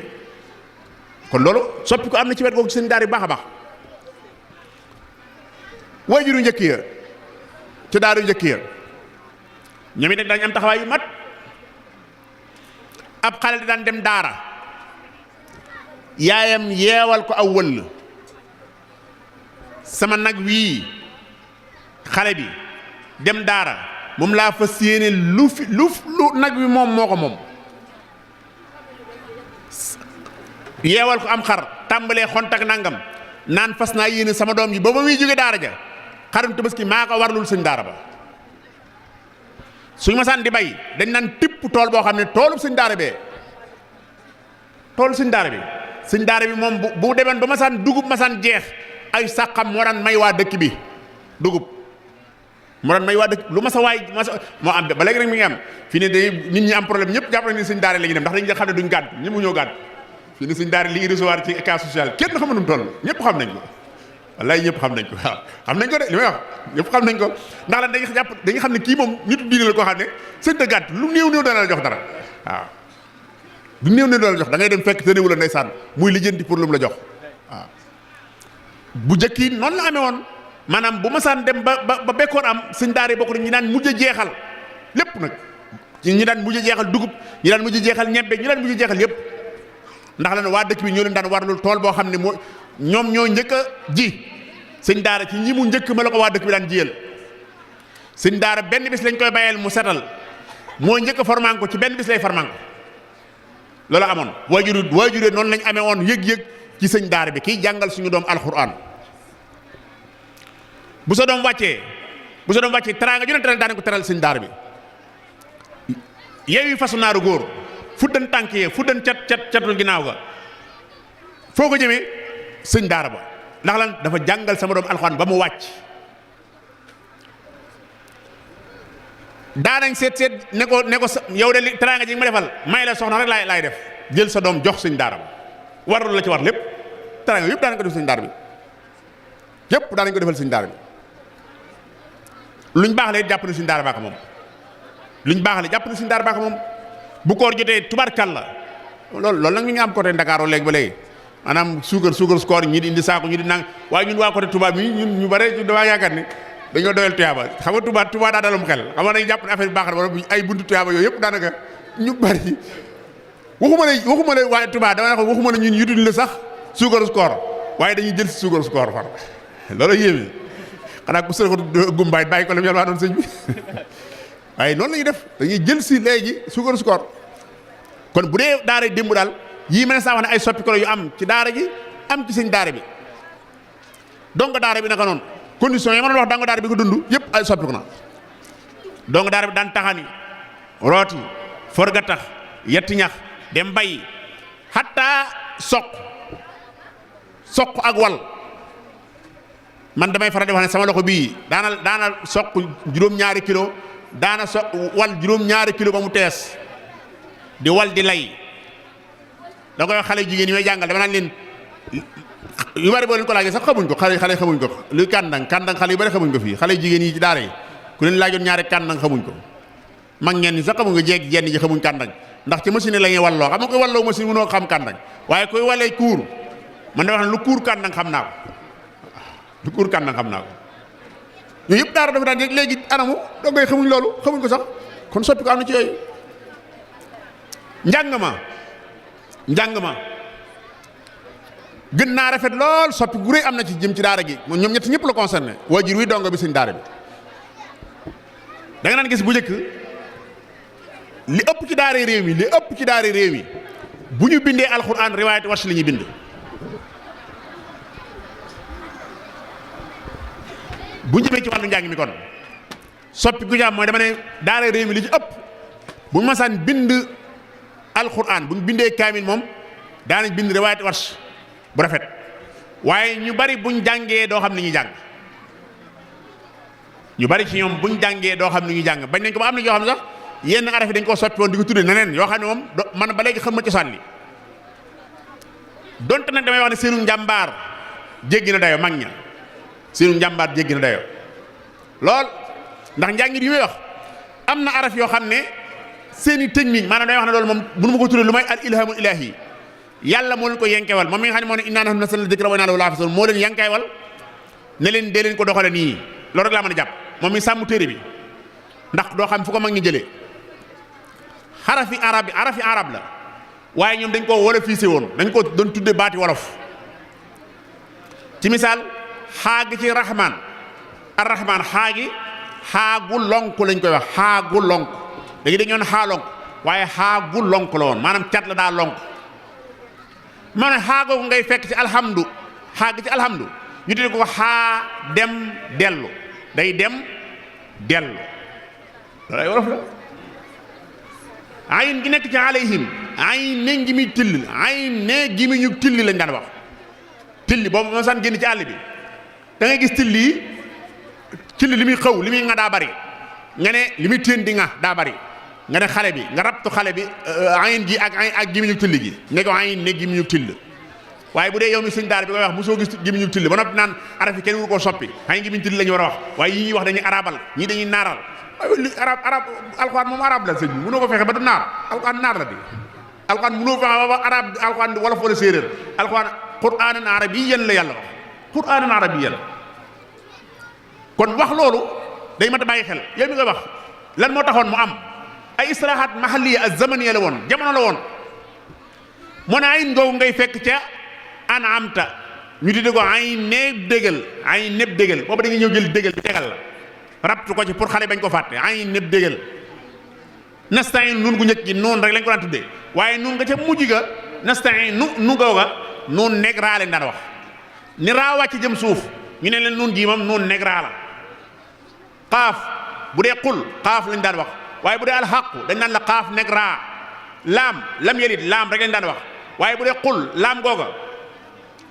Speaker 1: kon loolu soppi ko am na ci wet googu ci sëñ daara yi baax a baax waajuru njëkk ya ci daara yu njëkk ya ñoom it dañ am taxawaay yu mat ab xale di daan dem daara yaayam yeewal ko aw wëll sama nag wii xale bi dem daara moom laa fas yéene lu nag wi moom moo ko moom yeewal ko am xar tàmbalee xont ak nangam naan fas naa yéene sama doom yi ba ba muy jóge daara ja xarum tabaski maa ko warlul sëñ daara ba suñu masaan di bay dañ naan tipp tool boo xam ne toolub sëñ daara bee toolu sëñ daara bi sëñ daara bi moom bu demoon ba masaan dugub masaan jeex ay sàqam moo daan may waa dëkk bi dugub moo daan may waa dëkk lu masa waay moo am ba léegi rek mi ngi am fii ne day nit ñi am problème ñëpp jàpp nañ ni sëñ daara la ñuy dem ndax dañuy xam ne duñ gàdd ñëpp mu ñëw gàdd fii ne sëñ daara li ñuy recevoir ci cas social kenn xamu nu mu toll ñëpp xam nañ ko wallaay ñëpp xam nañ ko waaw xam nañ ko de li may wax ñëpp xam nañ ko ndax lan dañuy xam ne kii moom nitu diine la koo xam ne sëñ de gàtt lu néew dana la jox dara waaw du néew dana la jox da ngay dem fekk te néew la ndeysaan muy lijjanti pour lu mu la jox waaw bu njëkk yi noonu la amee woon maanaam bu masaan dem ba bekkoon am sëñ daara yi bokk na ñi daan mujj a jeexal lépp nag ñi daan mujj a jeexal dugub ñi daan mujj a jeexal ñebbe ñi daan mujj a jeexal yëpp ndax lan waa dëkk bi ñoo leen daan warlul tool boo xam ne moo ñoom ñoo njëkk a ji sëñ daara ci ñi mu njëkk ma la ko waa dëkk bi daan jiyal sëñ daara benn bis lañ koy bayal mu setal moo njëkk a formaan ko ci benn bis lay formaan ko loolu amoon waajur noonu lañ amee woon yëg-yëg ci sëñ daara bi kiy jàngal suñu doom alxuraan bu sa doom wàccee teraanga ju ne teral daane ko teral sëñ daara bi yeewi fasu naaru góor fuddan tànk yee fuddan catul ginnaaw ga foo ko jëmee sëñ daara ba ndax lan dafa jàngal sama doom alxuraan ba mu wàcc daanañ seet ne ko yow de li teraanga ji nga ma defal may la soxna rek laay def jël sa doom jox sëñ daara ba warul la ci war lépp teraanga yëpp daanañ ko def sëñ daara bi yëpp daanañ ko defal sëñ daara bi luñ baax la jàpp na sëñ daara baa ko moom luñ baax la jàpp na sëñ daara baa ko moom bu koor jotee tubarkal la loolu nag mi ngi am côté Dakar léegi ba léegi maanaam suukar koor ñi di indi saako ñi di nang waaye ñun waa côté Touba mi ñun ñu bare damaa yaakaar ne dañoo doyal tuyaaba xam nga Touba daa dalum xel xam nga dañu jàpp ne affaire bi baax na wala ay buntu tuyaaba yooyu yëpp daanaka ñu bari waxuma ne waaye Touba dama ne waxuma ne ñun yutuñ la sax suukaru koor waaye dañuy jël si suukaru koor far loolu yéeme xanaa ku sël ko gumbaay bàyyi ko lam yàlla waa doon sëñ bi waaye noonu la ñuy def dañuy jël si léegi suukaru koor kon bu dee daara démb daal yii mën a saa wax ne ay soppi ko yu am ci daara ji am ci sëñ daara bi donc daara bi naka noonu condition yi ma doon wax danga daara bi ko dund yëpp ay soppi ko na donc daara bi daan taxani rooti forga tax yetti ñax dem bay xatta soq ak wal man damay faral di wax ne sama loxo bii daana soq juróom-ñaari kilo daana soq wal juróom-ñaari kilo ba mu tees di wal di lay da koy xale jigéen yi may jàngal dama naan leen yu bari boo leen ko laajee sax xamuñ ko xale xamuñ ko luy kàndang xale yu bari xamuñ ko fii xale jigéen yi ci daara yi ku leen laajoon ñaari kàndang xamuñ ko mag ñenn ñi sax xamuñ ko jeeg jenn ji xamuñ kàndang ndax ci machine la ñuy walloo xam nga koy walloo machine mënoo xam kàndang waaye koy walee kuur man da wax ne lu kuur kàndang xam naa ko ñooyu yëpp daara dafa daan yëg léegi anamu da ngay xamuñ loolu xamuñ ko sax kon soppi ko am na ci yooyu njàng ma gën naa rafet lool soppi gu rëy am na ci jëm ci daara gi moom ñoom ñett ñëpp la concerné waajur wi dongo bi sëñ daara bi da nga naan gis bu njëkk li ëpp ci daara réew mi bu ñu bindee alxuraan riwaayat warsh la ñuy bind. bu ñu jëmee ci wàllu njàng mi kon soppi gu jaam mooy dama ne daara réew mi li ci ëpp bu ñu masaan bind alxuraan bu ñu bindee kaamil moom daanañ bind riwaayat warsh bu rafet waaye ñu bari buñ jàngee doo xam ni ñuy jàng ñu bari ci ñoom buñ jàngee doo xam ni ñuy jàng bañ nañ ko ba am na yoo xam ne sax yenn araf yi dañ koo soppi woon di ko tudde neneen yoo xam ne moom man ba léegi xam ma cosaan li donte nag damay wax ne seenu njàmbaar jéggi na dayo mag ña seenu njàmbaar jéggi na dayo lool ndax njàngit yi may wax am na araf yoo xam ne seeni technique maanaam day wax ne loolu moom mënu ma ko tudde lu may al ilhamul ilahi yàlla moo leen ko yenkewal moom mi nga xam ne moo ne innaa nahnu nazzalna dikra wa innaa lahu laafizuun moo leen yenkewal ne leen dee leen ko doxale nii loolu rek laa mën a jàpp moom mi sàmm téere bi ndax doo xam fu ko mag ñi jëlee arafi arab la waaye ñoom dañ koo wolofisé woon dañ ko doon tudde baati wolof ci misaal xaagi ci rahman arrahman xaagu lonk lañ koy wax xaagu lonk léegi dañu doon xaa lonk waaye xaagu lonk la woon maanaam cat la daa lonk ma ne xaagoogu ngay fekk ci alhamdu xaagi ci alhamdu ñu tudde ko xaa dem dellu day dem dellu loolu ay wolof la ayin gi nekk ci alayhim ayin ne ngi muy till ayin ne gi muy ñu tilli lañ daan wax tilli boobu ma san génn ci àll bi da ngay gis tilli yi tilli li muy xaw li muy nga daa bari nga ne li muy téen di nga daa bari nga ne xale bi nga rabtu xale bi ayin gi ak gi muy ñu tilli gi ne ko ayin ne gi muy ñu till waaye bu dee yow mi sëñ daara bi koy wax mosoo gis gi muy ñu till ba noppi naan araf yi kenn wuru koo soppi ayin gi muy till la ñu war a wax waaye yi ñuy wax dañuy arabal ñii dañuy naaral li arab alxuraan moom arab la sëñ bi mënoo ko fexe ba du naar alxuraan naar la di alxuraan mënoo fexe ba arab alxuraan di wolof wala séeréer alxuraan quraanan arabiyyan la yàlla wax quraanan arabiyyan kon wax loolu day mat a bàyyi xel yow mi koy wax lan moo taxoon mu am ay istilahaat mahalliya ak zamaniya la woon jamono la woon moo ne ayin googu ngay fekk ca an'amta ñu di ko ayin neeb dégal ayin neeb dégal boobu da nga ñëw jël dégal bi tegal la rabtu ko ci pour xale bañ ko fàtte ayin neeb dégal nastain nun gu njëkk gi noonu rek lañ ko daan tuddee waaye nun nga ca mujj ga nastain nu googa noonu nekk raa leen daan wax ni raa wàcc jëm suuf ñu ne leen nun gii moom noonu nekk raa la xaaf bu dee xul xaaf lañ daan wax waaye bu dee alxaqu dañ naan la xaaf nekk raa lam yelit laam rek lañ daan wax waaye bu dee xul laam googa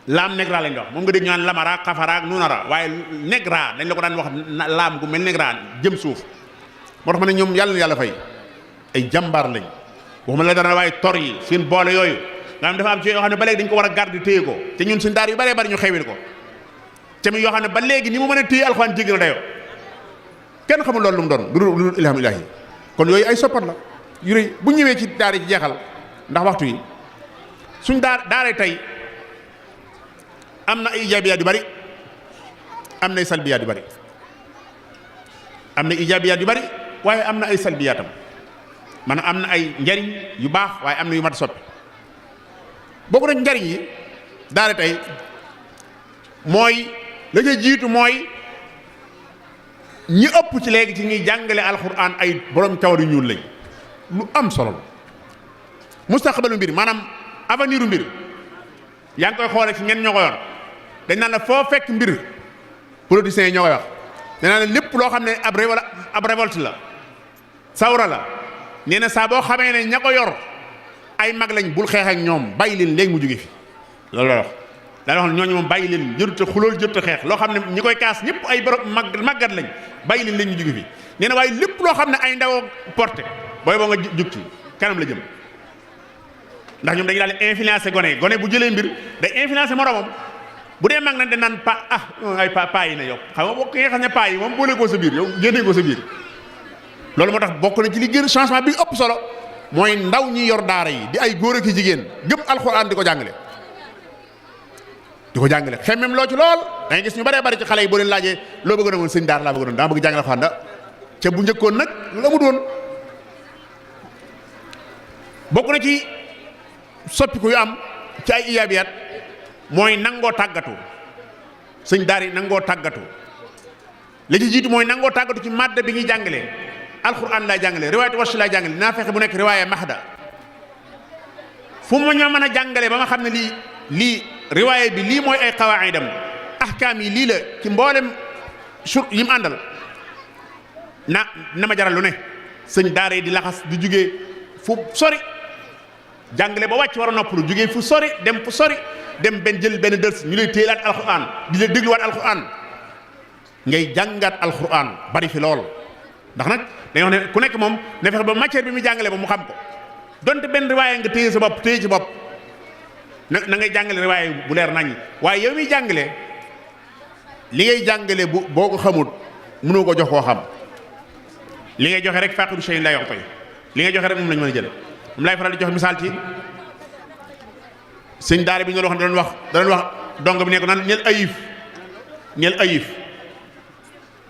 Speaker 1: laam nekk raa lañ wax moom nga dégg ñu naan lamara xafara nuunara waaye nekk raa dañ la ko daan wax laam gu mel nekk raa jëm suuf moo tax ma ne ñoom yàlla na yàlla fay ay jàmbaar lañ waxuma la dara waaye tor yi seen boole yooyu nga xam dafa am ci yoo xam ne ba léegi dañ ko war a garder téye ko te ñun suñ daar yu bëree bëri ñu xewil ko te mi yoo xam ne ba léegi ni mu mën a téye alxuraan jéggi na dayoo kenn xamul loolu lu mu doon lu dul ilham ilahi kon yooyu ay soppat la yu rëy bu ñëwee ci daara ci jeexal ndax waxtu yi suñ daara tey am na ay ijaabiyaat yu bari am na ay salbiyaat yu bari am na ijaabiyaat yu bari waaye am na ay salbiyaatam maanaam am na ay njariñ yu baax waaye am na yu mat soppi bokku nag njariñ yi daara tey mooy la ca jiitu mooy ñi ëpp ci léegi ci ñuy jàngale alxuraan ay borom kawar yu ñuul lañ lu am solo la mustaqbalu mbir maanaam avenir u mbir yaa ngi koy xoole ci ñenn ñoo ko yor dañ naan la foo fekk mbir politiciens yi ñoo koy wax dañ naan la lépp loo xam ne ab révolte la sawra la nee na saa boo xamee ne ña ko yor ay mag lañ bul xeex ak ñoom bàyyi leen léegi mu jóge fi loolu la wax daal wax ñooñu moom bàyyi leen jërut a xulool jërut a xeex loo xam ne ñi koy kaas ñëpp ay borom màggat lañ bàyyi leen léegi ñu jóge fi nee na waaye lépp loo xam ne ay ndaw porté booy boo nga jug ci kanam la jëm ndax ñoom dañu daal influencé gone bu jëlee mbir day influencé moromam bu dee mag nañ dañ naan ay pa yi na yow xam nga boo ki nga xam ne pa yi moom boole koo sa biir yow génne koo sa biir loolu moo tax bokk na ci li gën changement bi ëpp solo mooy ndaw ñi yor daara yi di ay góor ak jigéen gëm alxuraan di ko jàngale xemmem loo ci lool da ngay gis ñu bëree bëri ci xale yi boo leen laajee loo bëgg a doon sëñ daara laa bëgg a doon daa bëgg jàngale alxuraan da ca bu njëkkoon nag lu amut woon bokk na ci soppiku yu am ci ay iyaabiyaat mooy nangoo tàggatu sëñ daara yi nangoo tàggatu li ci jiitu mooy nangoo tàggatu ci madda bi ñuy jàngalee alxuraan laay jàngale riwaayatu warsh laay jàngale naa fexe bu nekk riwaaya mahda fu mu ñoo mën a jàngale ba nga xam ne lii riwaaya bi lii mooy ay qawaidam ahkaam yi lii la ci mboolem sur yi mu àndal na ma jaral lu ne sëñ daara yi di laxas di jugee fu sori jàngale ba wàcc war a noppalu jugee fu sori dem benn jël benn dërs ñu lay téelaat alquran di la dégluwaat alquran ngay jàngaat alquran bari fi lool ndax nag dañoo wax ne ku nekk moom ne fexe ba matière bi muy jàngale ba mu xam ko donte benn riwaaya nga téye sa bopp téye ci bopp na ngay jàngale riwaaya bu leer naññ waaye yow miy jàngale li ngay jàngale boo ko xamul mënoo ko jox koo xam li ngay joxe rek faaqidu shay'in laa yu'ti li ngay joxe rek moom lañ mën a jël moom laay faral di joxe misaal ci sëñ daara bi ñu doon wax da doon wax dong bi ne ko naan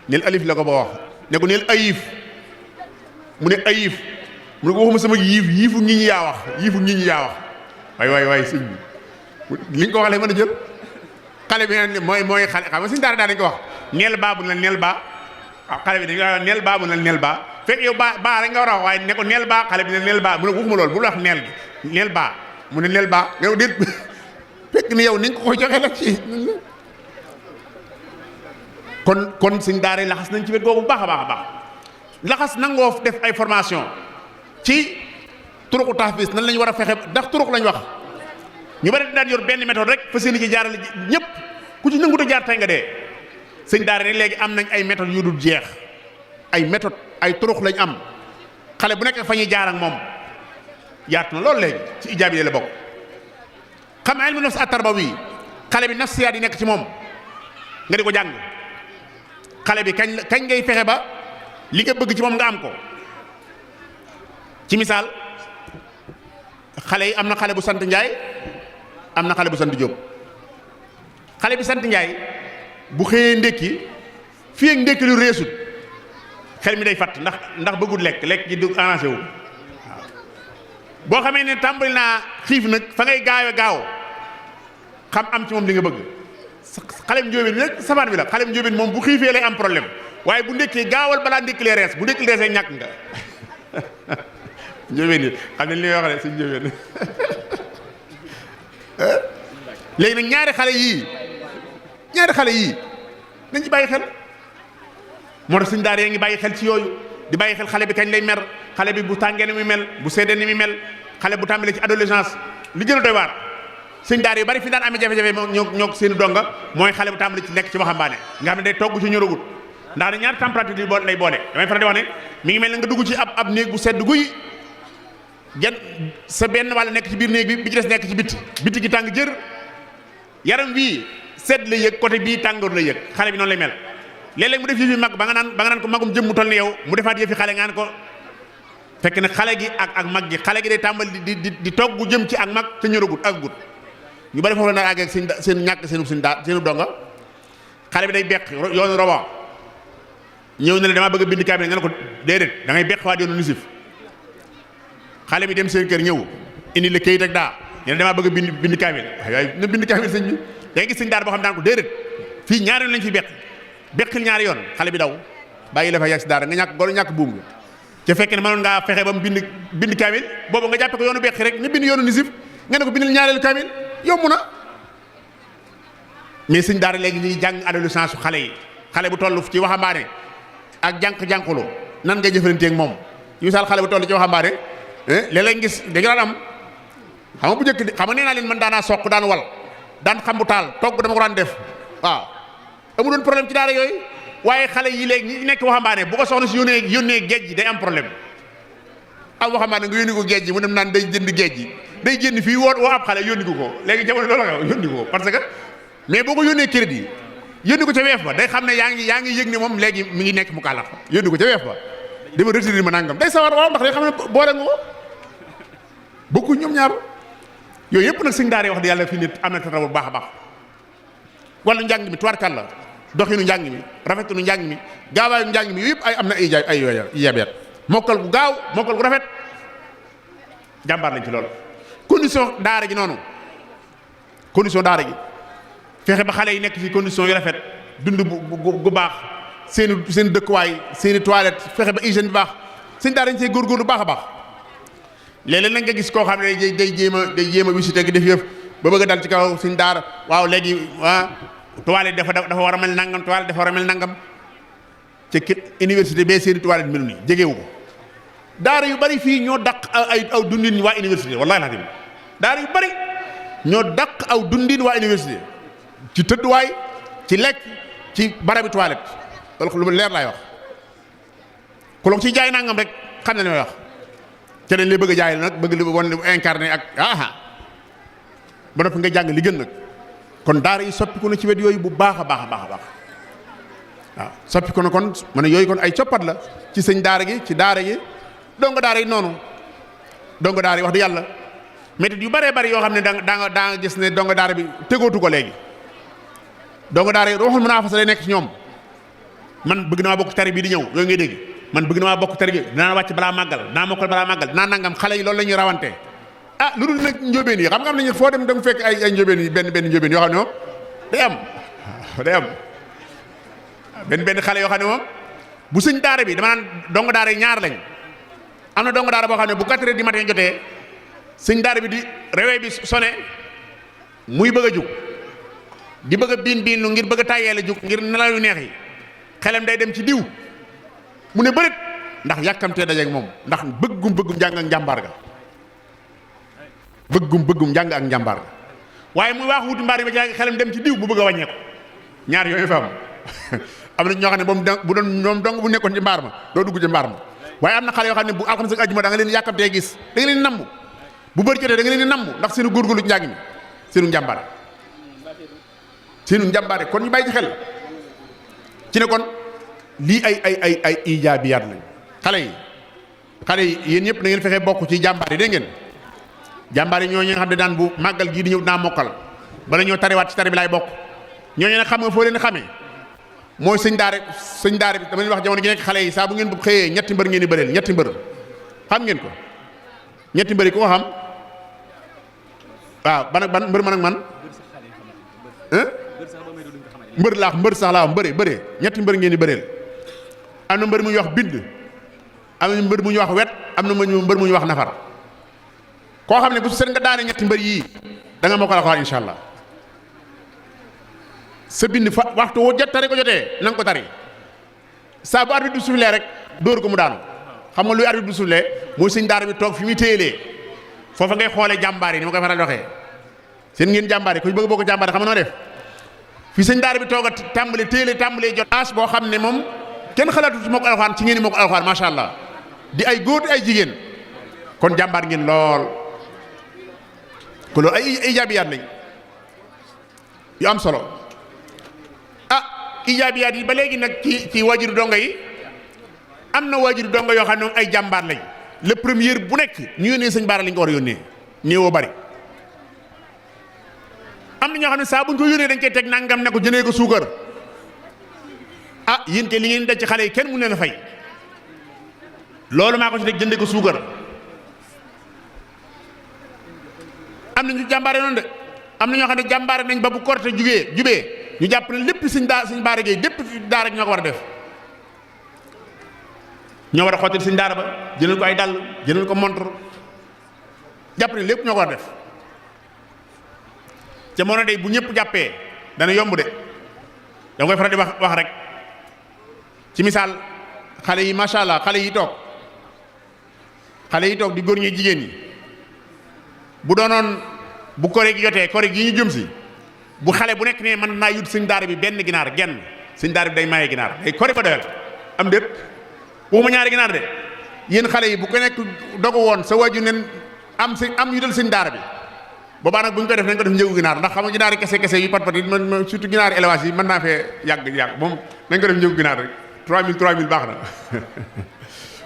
Speaker 1: neel alif la ko ba wax ne ko neel ayif mu ne ayif mu ne ko waxuma sama yiifu nit ñi yaa wax waay sëñ bi li nga ko wax lay mën a jël xale bi ne mooy xale xam nga sëñ daara dañ ko wax neel baa bu na neel baa waaw xale bi dañu wax neel baa bu na neel baa fekk yow baa rek nga war a wax waaye ne ko neel baa xale bi ne neel baa mu ne ko waxuma loolu bu wax neel gi neel baa mu ne neel baa nga déet fekk ni yow ni nga ko joxe la ci kon sëñ daara yi laxas nañ ci wet googu bu baax a baax laxas nangoo def ay formation ci turuqu tahfiz nan lañ war a fexe ndax turuq lañ wax ñu bari daan yor benn méthode rek fa seeni ci jaarale ñëpp ku ci nangu a jaar tey nga dee sëñ daara ne léegi am nañ ay méthode yu dul jeex ay méthode ay turuq lañ am xale bu nekk fa ñuy jaar ak moom yaatu na loolu léegi ci ijaab yi la bokk xam ilmu nafs at-tarbawi xale bi nafsiyaat yi nekk ci moom nga di ko jàng xale bi kañ ngay fexe ba li nga bëgg ci moom nga am ko ci misaal xale yi am na xale bu sant Ndiaye am na xale bu sant Diop xale bi sant Ndiaye bu xëyee ndékki fii ak ndékki lu reesut xel mi day fatt ndax bëggul lekk gi du arrangé wu waaw boo xamee ne tàmbali naa xiif nag fa ngay gaaw xam am ci moom li nga bëgg xalem njóobeen bi nag safaan bi la xalem njóobeen moom bu xiifee lay am problème waaye bu ndékkee gaawal balaa ndékkilee rees bu ndékkilee reesee ñàkk nga njóobeen yi xam ne li wax ne suñ njóobeen léegi nag ñaari xale yii nañ ci bàyyi xel moo tax suñ daara yaa ngi bàyyi xel ci yooyu di bàyyi xel xale bi kañ lay mer xale bi bu tàngee ni muy mel bu seddee ni muy mel xale bu tàmbalee ci adolescence li gën a doy waar sëñ daara yu bari fi daan amee jafe-jafe ñoo seen donga mooy xale bu tàmbali ci nekk ci waxambaane nga xam ne day togg ci ñoragut ndax ne ñaari température yi lay boole damay faral di wax ne mi ngi mel ne nga dugg ci ab néeg bu sedd guy sa benn wàll nekk ci biir néeg bi ci des nekk ci bitti gi tàng jër yaram wii sedd la yëg côté bii tàngoor la yëg xale bi noonu lay mel léeg-léeg mu def yëfi mag ba nga naan ko magum jëm mu toll ni yow mu defaat yëfi xale nga naan ko fekk ne xale gi ak mag gi xale gi day tàmbali di togg jëm ci ak mag te ñoragut ak gut ñu bari foofu la nag àgg ak seen ñàkk seenu donga xale bi day beq yoonu robo ñëw ne la damaa bëgg a bind kaamil nga ne ko déedéet da ngay beq waa yoonu nisif xale bi dem seen kër ñëw indi la këyit ak daa ne la damaa bëgg a bind kaamil waaye na bind kaamil sëñ bi da ngay gis sëñ daara boo xam daan ko déedéet fii ñaari yoon lañ fi beqil ñaari yoon xale bi daw bàyyi la fa yàgg si daara nga ñàkk golo ñàkk buum nga ca fekk ne mënoon ngaa fexe ba mu bind kaamil boobu nga jàppe ko yoonu beqi rek nga bind yoonu nisif nga ne ko bindal ñaareelu kaamil yomb na mais sëñ daara léegi ñuy jàng adolescence su xale yi xale bu toll ci waxambaane ak jànqulu nan ngay jëfalanteeg moom misaal xale bu toll ci waxambaane léeg-léeg gis dañu daan am xam nga bu njëkk xam nga nee naa leen man daanaa soq daan wal daan xam bu taal togg dama ko daan def waaw amu doon problème ci daara yooyu waaye xale yi léegi ñi nekk waxambaane bu ko soxna si yónnee géej gi day am problème am waxambaane nga yónni ko géej gi mu dem naan day jënd géej gi day génn fii woo ab xale yónni ko léegi jamono loolu la yónni ko parce que mais boo ko yónnee crédit yónni ko ca weef ba day xam ne yaa ngi yëg ne moom léegi mi ngi nekk mu kàllax yónni ko ca weef ba dama retenir ma nangam day sawar waaw ndax day xam ne boole nga ko bokku ñoom ñaar yooyu yëpp nag sëñ daara wax di yàlla fii nit am na tataw bu baax a baax wàllu njàng mi tuwaarkal la doxinu njàng mi rafetunu njàng mi gaawaayu njàng mi yooyu yëpp ay am na ay yabeet mokkal gu gaaw mokkal gu rafet jàmbaar lañ ci loolu condition daara gi noonu condition daara gi fexe ba xale yi nekk ci condition yu rafet dund gu baax seen dëkkuwaay seeni toilette fexe ba hygiène bi baax sëñ daara dañ see góorgóorlu baax a baax léeg-léeg nag nga gis koo xam ne day jéem a visité gi def yëf ba bëgg a dal ci kaw suñ daara waaw léegi toilette dafa war a mel nangam toilette dafa war a mel nangam ci université bee seeni toilette melu nii jegewu ko daara yu bari fii ñoo daq aw dundin waa université wallahi laa daara yu bari ñoo daq aw dundin waa université ci tëdduwaay ci lekk ci barabi toilette loolu lu leer laay wax ku la ci jaay nangam rek xam na li may wax te dañ lay bëgg a jaay nag bëgg li wan incarné ak ba noppi nga jàng li gën nag kon daara yi soppiku na ci wet yooyu bu baax a baax a baax a baax waaw soppiku na kon ma ne yooyu kon ay coppat la ci sëñ daara gi ci daara gi dongo daara yi noonu dongo daara yi wax di yàlla méthode yu bëree bëri yoo xam ne daa nga gis ne dongo daara bi tegootu ko léegi dongo daara yi ruuxul munaafasa lay nekk ci ñoom man bëgg na maa bokk tari bi di ñëw yooyu ngay dégg man bëgg na maa bokk tari bi dinaa wàcc balaa màggal dinaa mokkal balaa màggal dinaa nangam xale yi loolu la ñuy rawante lu dul nag njóobeen yi xam nga am nañu foo dem da nga fekk ay njóobeen yi benn njóobeen yoo xam ne moom day am benn xale yoo xam ne moom bu sëñ daara bi dama naan dongo daara yi ñaar lañ am na dongo daara boo xam ne bu 4 heures du matin jotee sëñ daara bi di réveil bi sonné muy bëgg a jug di bëgg a biin lu ngir bëgg a tàyyee la jug ngir nelaw yu neex yi xelam day dem ci diw mu ne bërit ndax yàkkamtee dajeeg moom ndax bëggum njàng ak njàmbaar ga bëggum njàng ak njàmbaar ga waaye muy waax wuti mbaar yi ba ci xelam dem ci diw bu bëgg a wàññeeku ñaar yooyu fa am na ñoo xam ne moom bu doon ñoom dong bu nekkoon ci mbaar ma doo dugg ci mbaar ma waaye am na xale yoo xam ne bu alxames ak àjjuma da nga leen yàkkamtee gis da nga leen namm bu bëri jotee da nga leen di namm ndax seenu góorgóorlu ci njàng mi seenu njàmbaare kon ñu bàyyi ci xel ci ne kon lii ay ijaabiyaat lañ xale yi yéen ñëpp na ngeen fexe bokk ci jàmbaar yi dégg ngeen jàmbaar yi ñooñu nga xam ne daan bu màggal gii di ñëw dinaa mokkal bala ñoo tariwaat ci tari bi laay bokk ñooñu nag xam nga foo leen xamee mooy sëñ daara bi dama leen wax jamono gi nekk xale yi saa bu ngeen bu xëyee ñetti mbër ngeen di bëreel ñetti mbër xam ngeen ko ñetti mbër yi ku ko xam waaw ban mbër man ak man mbër sax laa bëre ñetti mbër ngeen di bëreel am na mbër mu ñuy wax bind am na mbër mu ñuy wax wet am na mbër mu ñuy wax nafar koo xam ne bu seen nga daane ñetti mbër yii da nga mokkal Alxuraan insha allah sa bind fa waxtu wu jot tari ko jotee na nga ko tari saa bu arbitre bi soufflé rek dóor ko mu daanu xam nga luy arbitre bi soufflé mooy sëñ daara bi toog fi muy téyelee foofa ngay xoolee jàmbaar yi ni ma koy faral di waxee seen ngeen jàmbaar yi ku bëgg boo ko jàmbaar xam nga noo def fi sëñ daara bi toog a tàmbalee jot âge boo xam ne moom kenn xalaatu ci moo ko Alxuraan ci ngeen ni moo ko Alxuraan macha allah di ay góor di ay jigéen kon jàmbaar ngeen lool ko loolu ay ijaabiyaat lañ yu am solo ijaabiyaat yi ba léegi nag ci waajuru dongo yi am na waajuru dongo yoo xam ne ay jàmbaar lañ le premier bu nekk ñu yónnee sëñ baara lañ ko war a yónnee néewoo bari am na ñoo xam ne saa buñ ko yónnee dañ koy teg nangam ne ko jëndee ko suukar yéen te li ngeen daj ci xale yi kenn mu leen a fay loolu maa ko ci teg jëndee ko suukar am na ñu jàmbaare noonu de am na ñoo xam ne jàmbaare nañ ba bu korte jubee ñu jàpp ne lépp suñ baara géey lépp daara ñoo ko war a def ñoo war a xottil suñ daara ba jëndal ko ay dàll jëndal ko montre jàpp ne lépp ñoo ko war a def jamono day bu ñëpp jàppee dana yomb de da koy faral di wax rek ci misaal xale yi macha allah xale yi toog di góor ñi jigéen ñi bu doonoon bu kore gi jotee kore gi ñu jëm si bu xale bu nekk ne mën naa yut sëñ daara bi benn ginaar genn sëñ daara bi day maye ginaar day kore ba doyal am déet waxuma ñaari ginaar de yéen xale yi bu ko nekk dogu woon sa waju nen am yutal sëñ daara bi boobaa nag bu ñu koy def nañ ko def njëgu ginaar ndax xam nga ginaar yi kese yu pat yi man surtout ginaar yi élevage yi mën naa fee yàgg moom nañ ko def njëgu ginaar rek 3000 baax na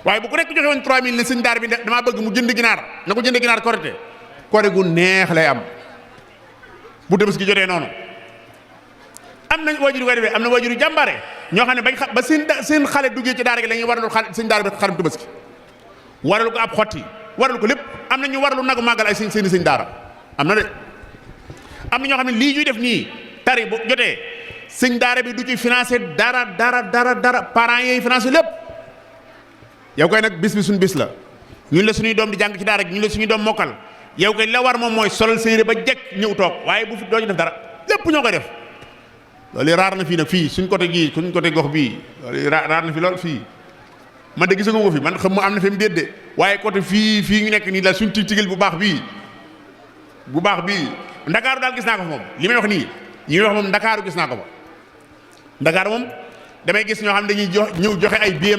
Speaker 1: waaye bu ko nekk joxe woon 3000 ne sëñ daara bi damaa bëgg mu jënd ginaar na ko jënd ginaar korité kore gu neex lay am bu Tabaski jotee noonu am nañ waajur yu koy defee am na waajur yu jàmbaare ñoo xam ne ba seen xale duggee ci daara gi la ñuy waralul seen daara bi xarum Tabaski waralu ko ab xotti waralu ko lépp am na ñu waralu nagu màggal ay seen daara am na de am na ñoo xam ne lii ñuy def nii tari bu jotee sëñ daara bi du ci financé dara parents yi financé lépp yow koy nag bis bi suñ bis la ñun la suñuy doom di jàng ci daara ñun la suñuy doom mokkal yow kay la war moom mooy solal sa yére ba jekk ñëw toog waaye bu fi doo ci def dara lépp ñoo koy def loolu raar na fii nag fii suñ côté gii suñ côté gox bii loolu raar na fi lool fii man de gisaguma ko fi man xam mu am na fi mu déedéet waaye côté fii ñu nekk nii la suñ tigil bu baax bii ndakaaru daal gis naa ko fa moom li may wax nii yi may wax moom ndakaaru gis naa ko fa ndakaaru moom damay gis ñoo xam ne dañuy ñëw joxe ay billet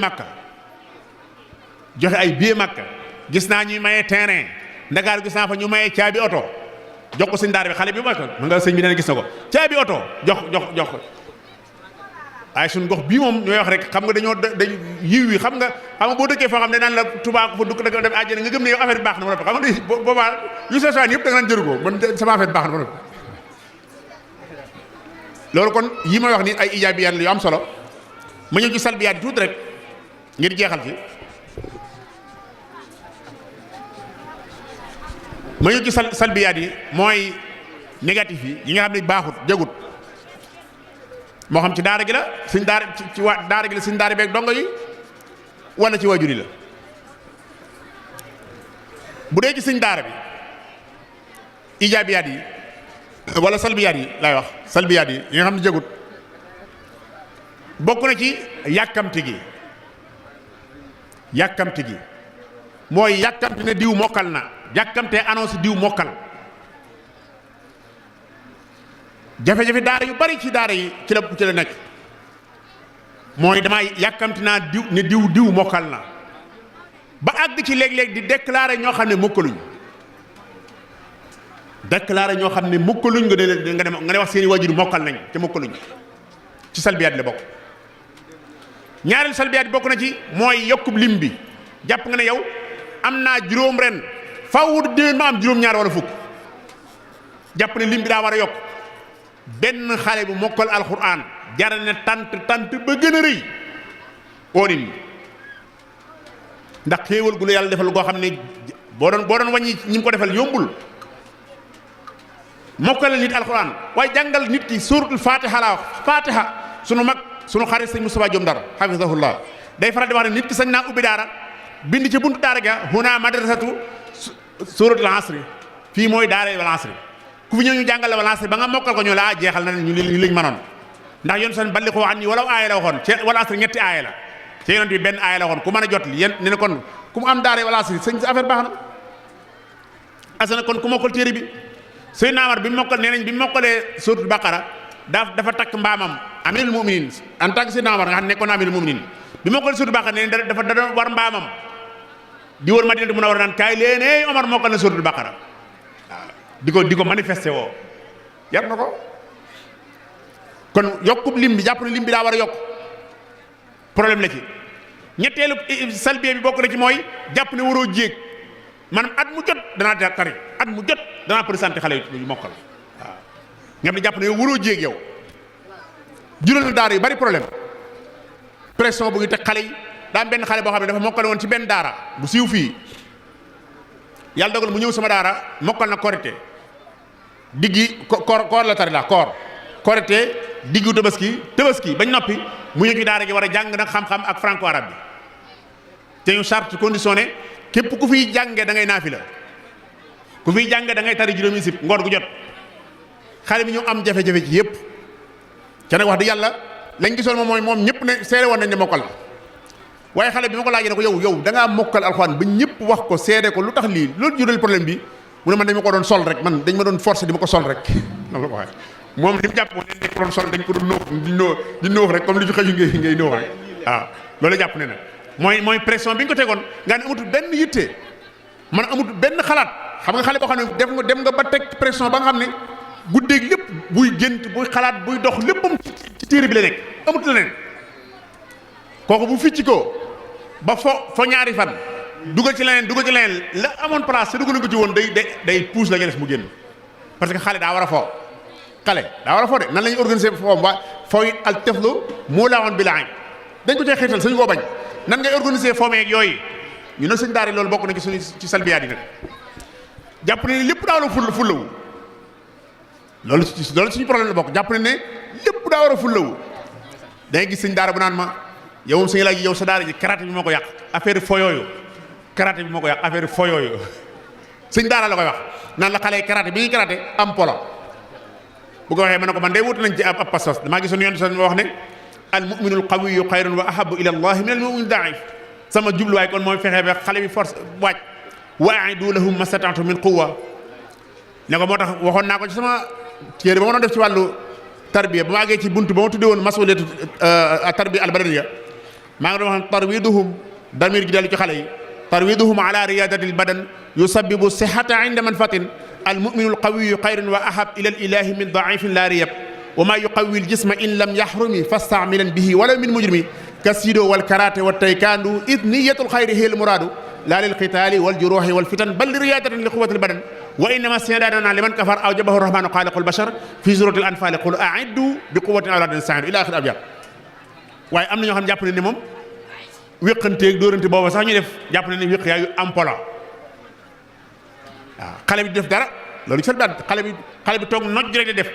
Speaker 1: Makka gis naa ñuy maye terrain ndakaaru gis naa fa ñu maye caabi oto jox ko sëñ daara bi xale bi ma nga sëñ bi nee na gis na ko caabi oto jox ko waaye suñ gox bii moom ñooy wax rek xam nga dañ yiw wi xam nga boo dëkkee foo xam ne naan la Touba ko fa dugg da dem àjjana nga gëm ne yow affaire bi baax na ma noppi xam nga boobaa yu sosaan yëpp da nga naan jëru ko man sama affaire baax na ma noppi loolu kon yi may wax ni ay ijaabiyaat la yu am solo ma ñëw ci salbiyaat yi tuuti rek ngir jeexal ci ma ñëw ci salbiyaat yi mooy négatif yi nga xam ne baaxut jagut moo xam ci daara gi la suñ daara ci waa daara gi la suñ daara beeg dongo yi wala ci waajur yi la bu dee ci suñ daara bi ijaabiyaat yi wala salbiyaat yi laay wax salbiyaat yi nga xam ne jagut bokk na ci yàkkamti gi mooy yàkkamti ne diw mokkal na yàkkamtee annonce diw mokkal jafe-jafe daara yu bari ci daara yi ci la nekk mooy damay yàkkamti naa diw mokkal na ba àgg ci léeg-léeg di déclarer ñoo xam ne mokkaluñ nga ne wax seeni waajur mokkal nañ te mokkaluñ ci salbiyaat la bokk ñaareel salbiyaat bokk na ci mooy yokkub lim bi jàpp nga ne yow am naa juróom ren faaw déwén ma am juróom-ñaar wala fukk jàpp ne lim bi daa war a yokk benn xale bu mokkal alxuraan jaral ne tant ba gën a rëy oo nit ñi ndax xéewal gu la yàlla defal goo xam ne boo doon wàññi ñi mu ko defal yombul mokkal nit alxuraan waaye jàngal nit ki suuratul fatiha laa wax fatiha sunu xarit sëñ Moustapha Diom Dara hafizahullah day faral di wax ne nit ki sañ naa ubbi daara bind ci buntu daara ga huna madrasatu suuratul asri fii mooy daara wal asri ku fi ñëw ñu jàngal la wal asri ba nga mokkal ko ñu laa jeexal na ñu liñ mënoon ndax yoon san balli ko an ni walaw aaya la waxoon ci wal asri ñetti aaya la ci yonent bi benn aaya la waxoon ku mën a jot li yéen ne kon ku mu am daara wal asri sëñ sa affaire baax na asana kon ku mokkal téere bi sëñ Naamar bi mokkal nee nañ bi mokkalee suuratul baqara dafa takk mbaamam amirul muminin en tant que sëñ Naamar nga xam ne nekkoon amirul muminin bi mokkalee suuratul baqara nee nañ dafa da war mbaamam di wër Madinatu Munawwara naan kaay leen Omar mokkal na suuratul baqara waaw di ko manifesté woo yar na ko kon yokkub lim bi jàpp ne lim bi daa war a yokk problème la ci ñetteelu salbiya bi bokk na ci mooy jàpp ne waroo jéeg maanaam at mu jot danaa tari at mu jot danaa présenté xale yu mokkal waaw nga xam ne jàpp ne yow waroo jéeg yow jural na daara yu bari problème pression bu ngi teg xale yi daa am benn xale boo xam ne dafa mokkal woon ci benn daara bu siiw fii yàlla dogal mu ñëw sama daara mokkal na korité diggi koor la tari la korité diggu tabaski bañ noppi mu ñëw ci daara gi war a jàng nag xam-xam ak franco arabe bi te ñu charte conditionné képp ku fiy jànge da ngay naafila ku fiy jànge da ngay tari juróomi sib ngoor gu jot xale bi ñu am jafe-jafe ci yëpp ca nag wax di yàlla lañ gisoon moom mooy moom ñëpp ne seede woon nañ ne mokkal la waaye xale bi ma ko laajee ne ko yow da ngaa mokkal alxuraan ba ñëpp wax ko seede ko lu tax lii loolu jural problème bi mu ne man dañ ma ko doon sol rek dañ ma doon forcer di ma ko sol rek noonu la ko waxee moom li mu jàpp moom dañ ko doon sol dañ ko doon di nóox rek comme li fi xëju ngay nóox rek waaw loolu jàpp ne na mooy pression bi nga ko tegoon nga ne amatul benn yitte man amatul benn xalaat xam nga xale boo xam ne dem nga ba teg pression ba nga xam ne guddeeg lépp buy gént buy xalaat buy dox léppam ci téere bi la nekk amut la neen kooku bu ficci ko ba fo ñaari fan dugal ci leneen la amoon place te dugal ko ci woon day pousse la nga def mu génn parce que xale daa war a fo de nan la ñuy organiser foom waa fooy al teflu moo laa woon bi laañ dañ ko cee xiital sañu koo bañ nan ngay organiser foomeeg yooyu ñu ne sëñ daara loolu bokk na ci suñu ci salbiyaat yi nag jàpp ne lépp daa war a fullawu loolu suñu problème la bokk jàpp ne lépp daa war a fullawu dangay gis sëñ daara bu naan ma yow moom sëñ Elhadji yow sa daara ji karaté bi moo ko yàq affaire fo yooyu karaté bi moo ko yàq affaire fo yooyu sëñ daara la koy wax naan la xale yi karaté bi ñuy karaté am polo bu ko waxee ma ne ko man day wut nañ ci ab pas-pas damaa gisoon yoon ma wax ne al mu'minul qawiyyu xayrun wa ahabbu ila allahi min al mu'min daif sama jubluwaay kon mooy fexe ba xale bi force waaj wa a'iddu lahum mastata'tum min quwwa ne ko moo tax waxoon naa ko ci sama téere ba ma doon def ci wàllu tarbiya ba ma àggee ci buntu ba ma tuddee woon masuliyatu tarbiya al badaniya maa ngi doon wax tarwiduhum damir gi dellu ci xale yi tarwiduhum ala riyadati al badan yusabbibu sihata inda manfatin al mu'minu al qawiyyu xayrun wa ahab ila al ilahi min da'ifin la riyab wa ma yuqawwi al jisma in lam yahrumi fasta'milan bihi wala min mujrimi kasido wal karate wat taykando id niyatul xayri hiya al muradu la lil qitali wal juruhi wal fitan bal li riyadatin li quwwati al badan wa innama istidadana liman kafar aw jabahu rahmanu khaliqul bashar fi suratil anfal qul a'iddu bi quwwatin awla nasta'in ila akhir abyat waaye am na ñoo xam jàpp ne ni moom wéqanteeg dóorante booba sax ñu def jàpp ne ni wéq yaayu am polo waaw xale bi di def dara loolu ci daal xale bi toog noj rek di def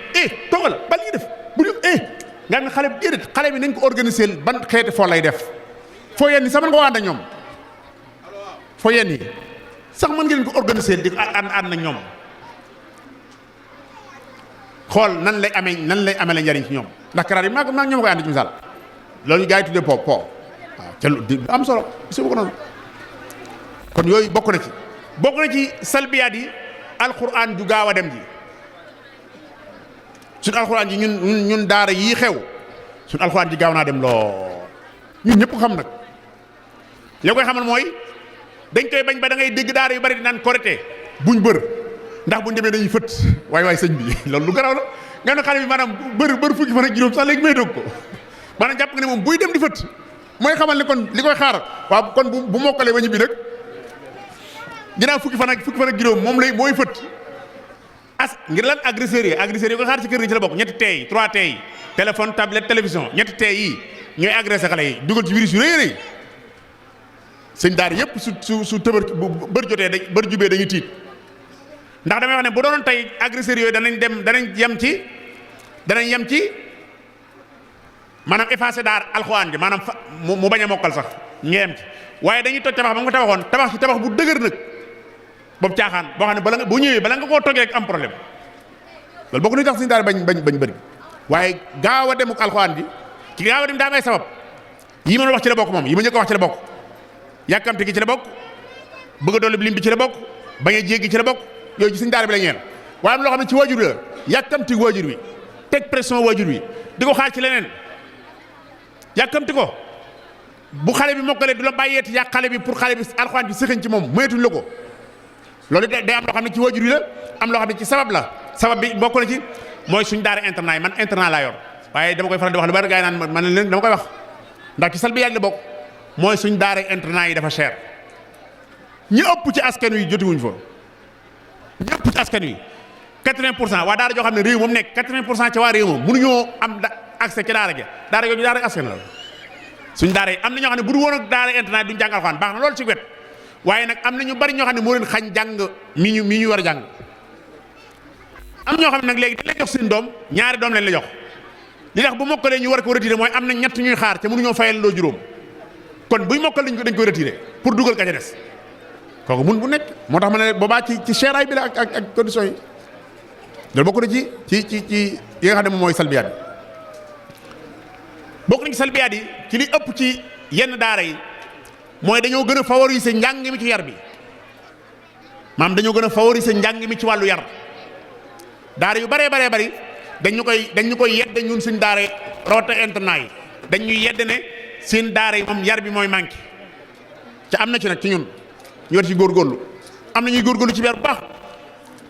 Speaker 1: toogal bal yi def bu ñu nga xam ne xale bi déedéet xale bi nañ ko organiser ban xeeti foo lay def foo yenn yi sax mën nga ko ànd ak ñoom foo yenn yi sax mën ngeen ko organiser di ànd ak ñoom xool nan lay amee la njariñ ci ñoom ndax karaat yi maa ñoom koy ànd ci misaal loolu ñu gars yi tuddee po waaw ca lu am solo gis nga ko noonu kon yooyu bokk na ci salbiyaat yi alquran ju gaaw a dem ji suñu alquran ji ñun daara yii xew suñu alquran ji gaaw naa dem lool ñun ñëpp xam nag li koy xamal mooy dañ koy bañ ba da ngay dégg daara yu bari di naan korité buñ bër ndax buñ demee dañuy fët waay sëñ bi loolu lu garaaw la nga ne xale bi maanaam bër fukki fan ak juróom sax léegi may dog ko maanaam jàpp nga ne moom buy dem di fët mooy xamal ne kon li koy xaar waaw kon bu mokkalee ba ñibbi nag ginnaaw fukki fan ak juróom moom mooy fët ngir lan agresseurs yi koy xaar ci kër gi ci la bokk ñetti teey 3 teey téléphone tablette télévision ñetti teey yi ñooy agressé xale yi dugal ci virus yu rëy sëñ daara yëpp su tëbër bër jotee bër jubee dañuy tiit ndax damay wax ne bu doonoon tey agresseurs yooyu danañ yem ci maanaam effacé daar alxuraan ji maanaam mu bañ a mokkal sax ñeem ci waaye dañuy toj tabax ba nga tabaxoon tabax bu dëgër nag boobu caaxaan boo xam ne bu ñëwee bala nga koo tojee rek am problème loolu bokk na tax suñu daara bañ bëri waaye gaaw a demuk alxuraan ji ci gaaw a dem daa am ay sabab yi ma wax ci la bokk moom yi ma njëkk a wax ci la bokk yàkkamte gi ci la bokk bëgg a dolli lim bi ci la bokk bañ a jéggi ci la bokk yooyu ci suñu daara bi la ñeel waaye am loo xam ne ci waajur la yàkkamti waajur wi teg pression waajur wi di ko xaar ci leneen yàkkamti ko bu xale bi mokkalee du la bàyyeeti yàq xale bi pour xale bi alxuraan bi sëxëñ ci moom moyetuñ la ko loolu day am loo xam ne ci waajur yi la am loo xam ne ci sabab bi bokk na ci mooy suñ daara internat yi man internat laa yor waaye dama koy faral di wax lu bari gaa yi naan man leen dama koy wax ndax ci salbi la bokk mooy suñ daara internat yi dafa cher ñi ëpp ci askan wi jotiwuñ fa ñi ëpp ci askan wi 80% waa daara joo xam ne réew moom nekk 80% ci waa réew moom mënuñoo am accès ci daara ja daara yooyu daara askan la suñ daara yi am na ñoo xam ne bu du woon ak daara internat duñ jàng alxuraan baax na loolu ci wet waaye nag am na ñu bari ñoo xam ne moo leen xañ jàng mi ñu war a jàng am ñoo xam ne nag léegi dañ lay jox seen doom ñaari doom leen la jox li tax bu mokkalee ñu war ko retiré mooy am na ñett ñuy xaar te mënuñoo fayal loo juróom kon buñ mokkal dañ koy retiré pour dugal ka ca des kooku mun bu nekk moo tax ma ne boobaa ci seeraay bi la ak conditions yi loolu bokk na ci yi nga xam ne moom mooy salbiyaat yi bokk nañ ci salbiyaat yi ci li ëpp ci yenn daara yi mooy dañoo gën a favoriser njàng mi ci yar bi maam dañoo gën a favoriser njàng mi ci wàllu yar daara yu bëree bari dañu koy yedde ñun suñ daara rawatina internat yi dañuy yedde ne seen daara yi moom yar bi mooy manqué ca am na ci nag ci ñun ñu war ci góorgóorlu am na ñuy góorgóorlu ci biir bu baax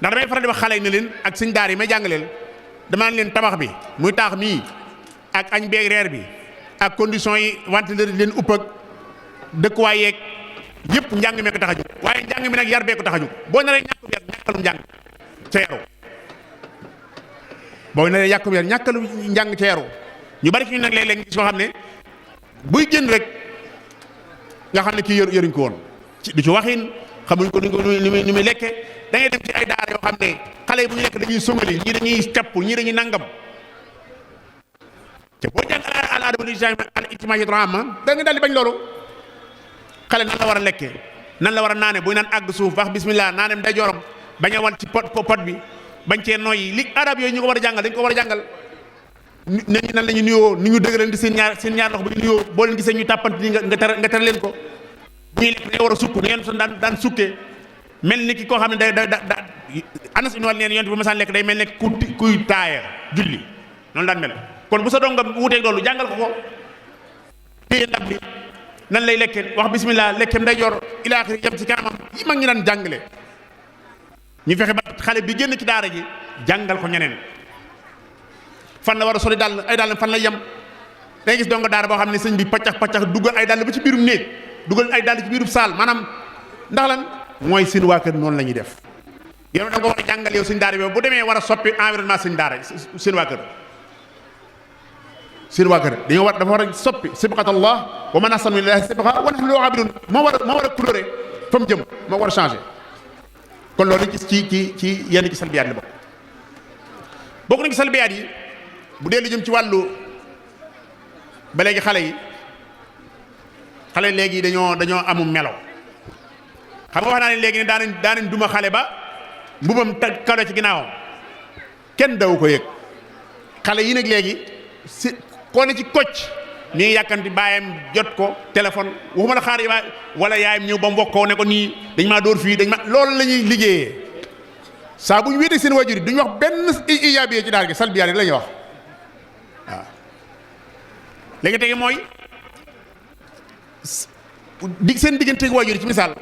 Speaker 1: ndax damay faral di wax xale yi ne leen ak suñ daara yi may jàngaleel dama leen tabax bi muy taax mii ak añ beeg reer bi ak conditions yi ventilateur leen upp ak dëkkuwaay yeeg yëpp njàng mee ko tax a jóg waaye njàng mi nag yar bee ko tax a jóg boo naree ñàkkum yar ñàkkalum njàng ca yaru boo naree yàkkum yar ñàkkalu njàng ca yaru ñu bari ci ñu nag léeg-léeg gis ko xam ne buy génn rek nga xam ne kii yëruñ ko woon du ci waxin xamuñ ko ni muy lekke da ngay dem ci ay daara yoo xam ne xale yi bu ñu lekk dañuy songali ñii dañuy capp ñii dañuy nangam te boo jàng al ijtimaa'i da nga daal di bañ loolu xale nan la war a lekkee nan la war a naane buy naan àgg suuf wax bismillah naanem day jorom bañ a wan ci pot bi bañ cee noyyi li arab yooyu ñu ko war a jàngal dañ ko war a jàngal nit ñi nan la ñu nuyoo ni ñu dëgërante seen ñaar loxo bu ñu nuyoo boo leen gisee ñu tàppante ni nga tere leen ko bu ñuy lekk dañoo war a sukk ni ngeen son daan sukkee mel ni ki koo xam ne day Anas ibn Malik neen yonent bu ma saan lekk day mel ne kuy taaya julli noonu daan mel kon bu sa doom nga wuteeg loolu jàngal ko téye ndab li nan lay lekkee wax bismillah lekkem day yor ila axiri yem ci kanamam yi mag ñi daan jàngale ñu fexe ba xale bi génn ci daara ji jàngal ko ñeneen fan la war a soli dàll ay dàll fan la yem day gis donga daara boo xam ne sëñ bi paccax dugal ay dàll ba ci biirum néeg dugal ay dàll ci biirum saal maanaam ndax lan mooy seen waa kër noonu la ñuy def yow da nga war a jàngal yow sëñ daara bi bu demee war a soppi environnement sëñ daara seen waa kër dafa war a soppi sibqatallah wa man ahsanu minallahi sibqa wa nahnu lahu abidun moo war a couleur fa mu jëm moo war a changé kon loolu ci yenn ci salbiyaat la bokk na ci salbiyaat yi bu dee lu jëm ci wàllu ba léegi xale léegi dañoo amum melo xam nga wax naa ne léegi ne daanañ duma xale ba mbubam kado ci ginnaawam kenn daw ko yëg xale yi nag léegi si koo ne ci kocc ni ngi yàkkanti baayam jot ko téléphone waxuma la xaar yi wala yaayam ñëw ba mbokkoo ne ko nii dañ maa dóor fii loolu la ñuy liggéeyee saa bu ñu wéetee seen wajur yi duñu wax benn ijaabiye ci daal gi salbiyaat la ñuy wax waaw léegi tege mooy seen digganteeg wajur yi ci misaal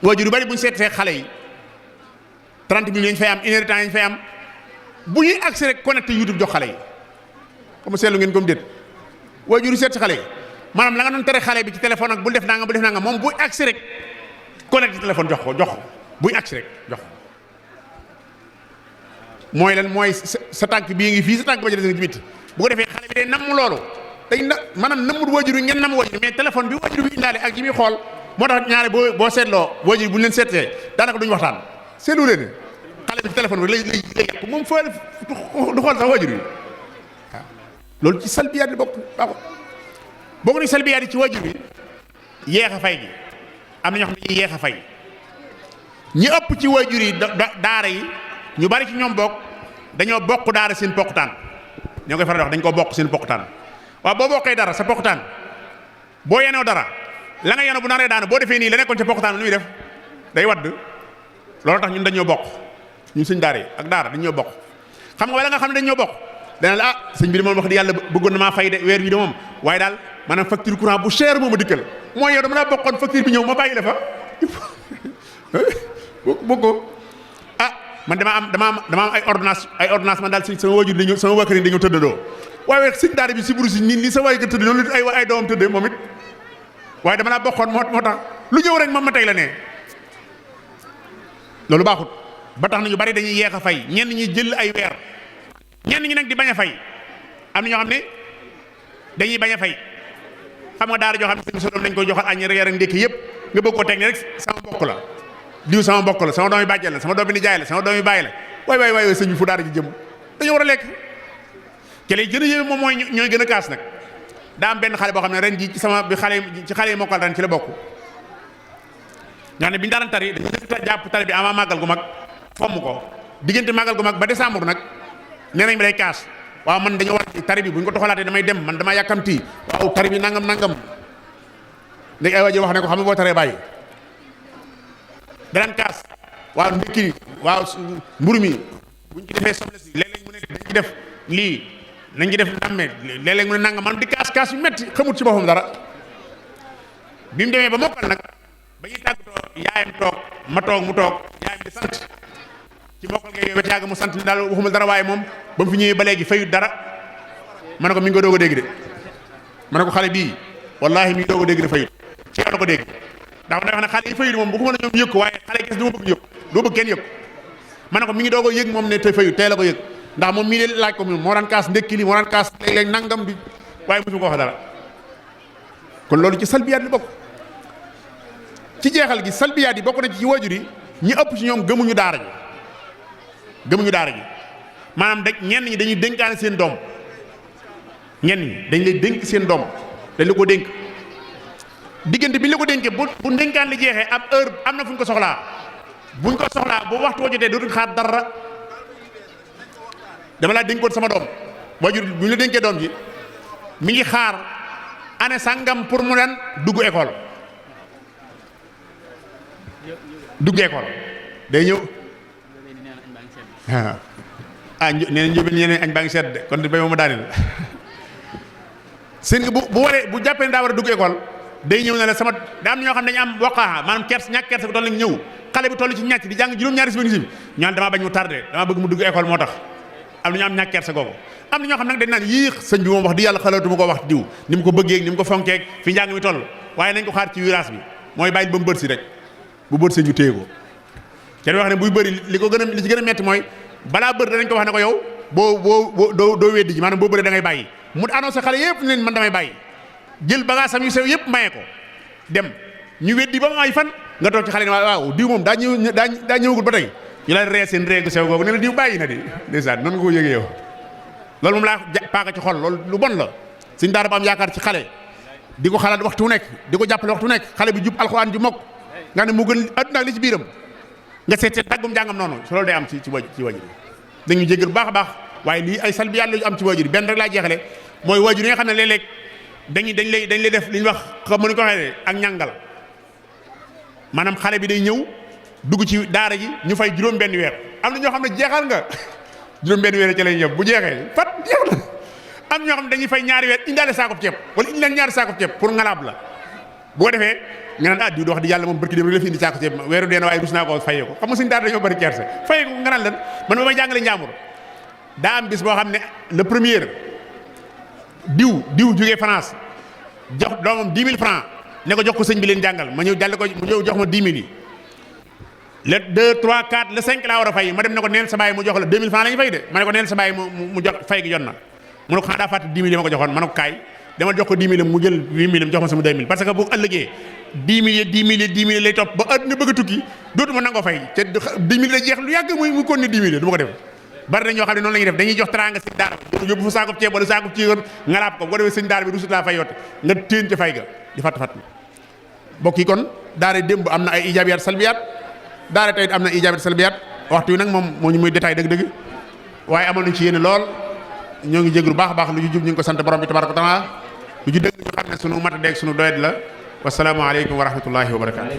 Speaker 1: wajur yu bari bu ñu seetee xale yi 30 minutes lañ fay am 1 heure de temps lañ fay am bu ñuy agsi rek connecté YouTube jox xale yi comme seetlu ngeen comme déet wajur yu seet si xale yi maanaam la nga doon tere xale bi ci téléphone ak bul def nanga moom buy agsi rek connecté téléphone jox ko buy agsi rek jox ko mooy lan mooy sa tànk bii ngi fii sa tànk ba ci des nga ci bitti bu ko defee xale bi day namm loolu day maanaam nammut wajur yi ngeen namm wajur mais téléphone bi wajur bi indaale ak yi muy xool moo tax ñaare boo seetloo wajur bu ñu leen seetee daanaka duñu waxtaan seetlu leen xale bi ci téléphone bi lay yàq moom fa du xool sax wajur yi waaw loolu ci salbiyaat yi bokk na salbiyaat yi ci wajur yi yeex a fay gi am na ñoo xam ne ñuy yeex a fay ñi ëpp ci wajur yi daara yi ñu bari ci ñoom bokk dañoo bokk daara seen pokkutaan ñoo koy faral di wax dañ koo bokk seen pokkutaan waaw boo bokkee dara sa pokkutaan boo yenoo dara la nga yenoo bu naree daana boo defee nii la nekkoon ca pokkutaan lu muy def day wadd loolu tax ñun dañoo bokk ñun sëñ daara yi ak daara dañoo bokk xam nga wala nga xam ne dañoo bokk dana la sëñ bi de moom wax di yàlla bëggoon na maa fay de weer wi de moom waaye daal maanaam facture courant bu cher moo ma dikkal mooy yow dama laa bokkoon facture bi ñëw ma bàyyi la fa bokko man dama am ay ordonnance man daal sama waajur dañoo sama waa kër yi dañoo tëddandoo waaye sëñ daara bi si buru si ni sa waay kër tëdd noonu ay doomam tëddee moom it waaye dama laa bokkoon moo tax lu ñëw rek moom ma teg la ne loolu baaxut ba tax na ñu bari dañuy yeex a fay ñenn ñi jël ay weer ñenn ñi nag di bañ a fay am na ñoo xam ne dañuy bañ a fay xam nga daara joo xam ne sa doom dañ koy joxal añ reer ak ndékki yëpp nga bëgg koo teg ne rek sama mbokk la diw sama mbokk la sama doomi bàjjal la sama doomi nijaay la sama doomi bàyyi la waay sëñ bi fu daara ji jëm dañoo war a lekk ci lay gën a yéeme moom mooy ñooy gën a kaas nag daa am benn xale boo xam ne ren ji ci xale yi mokkal ren ci la bokk nga xam ne bi ñu daan tari dañu jàpp tari bi avant màggal gu mag fomm ko diggante màggal gu mag ba décembre nag nee nañ bi day kaas waaw man dañoo war tari bi bu ñu ko toxalaatee damay dem man damaa yàkkamti waaw tari bi nangam léegi ay waajur wax ne ko xam ne boo taree bàyyi daan kaas waaw ndékki waaw mburu mi buñ ci defee soble si léeg-léeg mu ne dañ ci def lii nañ ci def namme léeg-léeg mu ne nangam man di kaas yu metti xamut ci boppam dara bi mu demee ba mokkal nag ba ñuy tàggatoo yaayam toog ma toog mu toog yaayam di sant ci mokkal ngay yow ba yàgg mu sant ni daal waxuma dara waaye moom ba mu fi ñëwee ba léegi fayut dara ma ne ko mi ngi ko doog a dégg de ma ne ko xale bii wallaahi mi ngi doog a dégg de fayut ci yow la ko dégg ndax ma ne wax ne xale yi fayut moom bu ko mën a ñoom yëg ko waaye xale yi kes du ma bëgg yëg doo bëgg kenn yëg ma ne ko mi ngi doog a yëg moom ne te fayut tey la ko yëg ndax moom mii de laaj ko moom moo daan kaas ndékki li moo daan kaas léeg-léeg nangam bi waaye mosu ko wax dara kon loolu ci salbiyaat li bokk ci jeexal gi salbiyaat yi bokk na ci waajur yi ñi ëpp ci ñoom gëmuñu daara ji maanaam ñenn ñi dañuy dénkaane seen doom ñenn ñi dañ lay dénk seen doom dañ la ko dénk diggante bi ñu la ko dénkee bu ndénkaan li jeexee ab heure am na fu ñu ko soxlaa buñ ko soxlaa bu waxtu woo jotee dootuñ xaar dara. dama laa dénkoon sama doom waajur bu ñu la dénkee doom ji mi ngi xaar année sangam pour mu leen dugg école day ñëw nee na njóobeen ñeneen añ baa ngi sedd de kon di bay ma daaneel seen bu waree bu jàppee ne daa war a dugg école day ñëw ne la sama daa am ñoo xam ne dañu am waqaaxa maanaam kers ñàkk kers bu toll nag ñëw xale bi toll ci ñàcc di jàng juróom-ñaari si bi ñaan damaa bañ mu tardé damaa bëgg mu dugg école moo tax am na ñu am ñàkk kersa googu am na ñoo xam nag dañ naan yéex sëñ bi moom wax di yàlla xalaatuma ko wax diw ni mu ko bëggee ni mu ko fonkeeg fi njàng mi toll waaye nañ ko xaar ci virage bi mooy bàyyi ba mu bët si rek bu bët si ñu téye ko kenn wax ne buy bëri li ci gën a metti mooy balaa bër danañ ko wax ne ko yow boo doo weddi ji maanaam boo bëree da ngay bàyyi mu annoncé xale yëpp ne man damay bàyyi jël bagage sam yu sew yëpp maye ko dem ñu weddi ba mu ay fan nga toog ci xale ne waaw diw moom daa ñëwagul ba tey ñu lay ree seen réegu sew googu ne la diw bàyyi na di ndeysaan noonu nga ko yëgee yow loolu moom laa paaka ci xol loolu lu bon la suñ daara ba am yaakaar ci xale di ko xalaat waxtu nekk di ko jàppale waxtu nekk xale bi jub alxuraan ju mokk nga ne mu gën adduna ak li ci biiram nga seet seet daggum jàngam noonu su loolu day am ci waajur dañu jéggal bu baax a baax waaye lii ay salbi yàlla yu am ci waajur benn rek laa jeexale mooy waajur yi nga xam ne léeg-léeg dañ lay def li ñu wax xam mënu ko waxee ak ñàngal maanaam xale bi day ñëw dugg ci daara ji ñu fay juróom benn weer am na ñoo xam ne jeexal nga juróom benn weer ci lay ñëw bu jeexee fat jeex na am ñoo xam ne dañuy fay ñaari weer indaale saako ceeb wala indi leen ñaari saako ceeb pour ngalaab la boo defee nga naan diw di wax di yàlla moom barki dem rek la fi indi saako ceeb weeru dee na waaye rus naa ko fayee ko xam nga suñu daara dañoo bari kerse fayee ko nga naan leen man ba may jàngale njàmbur daa am bis boo xam ne le premier diw jógee France jox doomam 10 000 francs ne ko jox ko sëñ bi leen jàngal ma ñëw jàll ko mu ñëw jox ma 10 000 yi le 2 3 4 le 5 laa war a fay ma dem ne ko neel sa baay mu jox la 2000 francs la ñu fay de ma ne ko neel sa baay mu jox fay gi jot na mu ne ko xanaa daa fàtte 10 000 yi ma ko joxoon ma ne ko kaay dama jox ko 10 000 mu jël 8 000 jox ma sama 2 000 parce que bu ëllëgee 10 000 lay topp ba àdduna bëgg a tukki dootuma nangoo fay te 10 000 la jeex lu yàgg muy continuer 10 000 du ma ko def bari na ñoo xam ne noonu la ñuy def dañuy jox teraanga sëñ daara bi yóbbu fa saakub ceeb wala saakub ci ngalaab ko bu ko defee sëñ daara bi rusut laa fay yotte nga téen ca fay ga di fatt mbokk yi kon daara démb am na ay ijaabiyaat salbiyaat daara tey am na ijaabiyaat salbiyaat waxtu wi nag moom moo ñu muy détail dëgg-dëgg waaye amoon nañ ci yéene lool ñoo ngi jéglu baax a baax lu ñu jub ñu ngi ko sant borom bi tabaraka wa taala lu ci dëgg ñu xam ne sunu matadeeg sunu doyet la wasalaamu aleykum wa rahmatullahi wa barakatu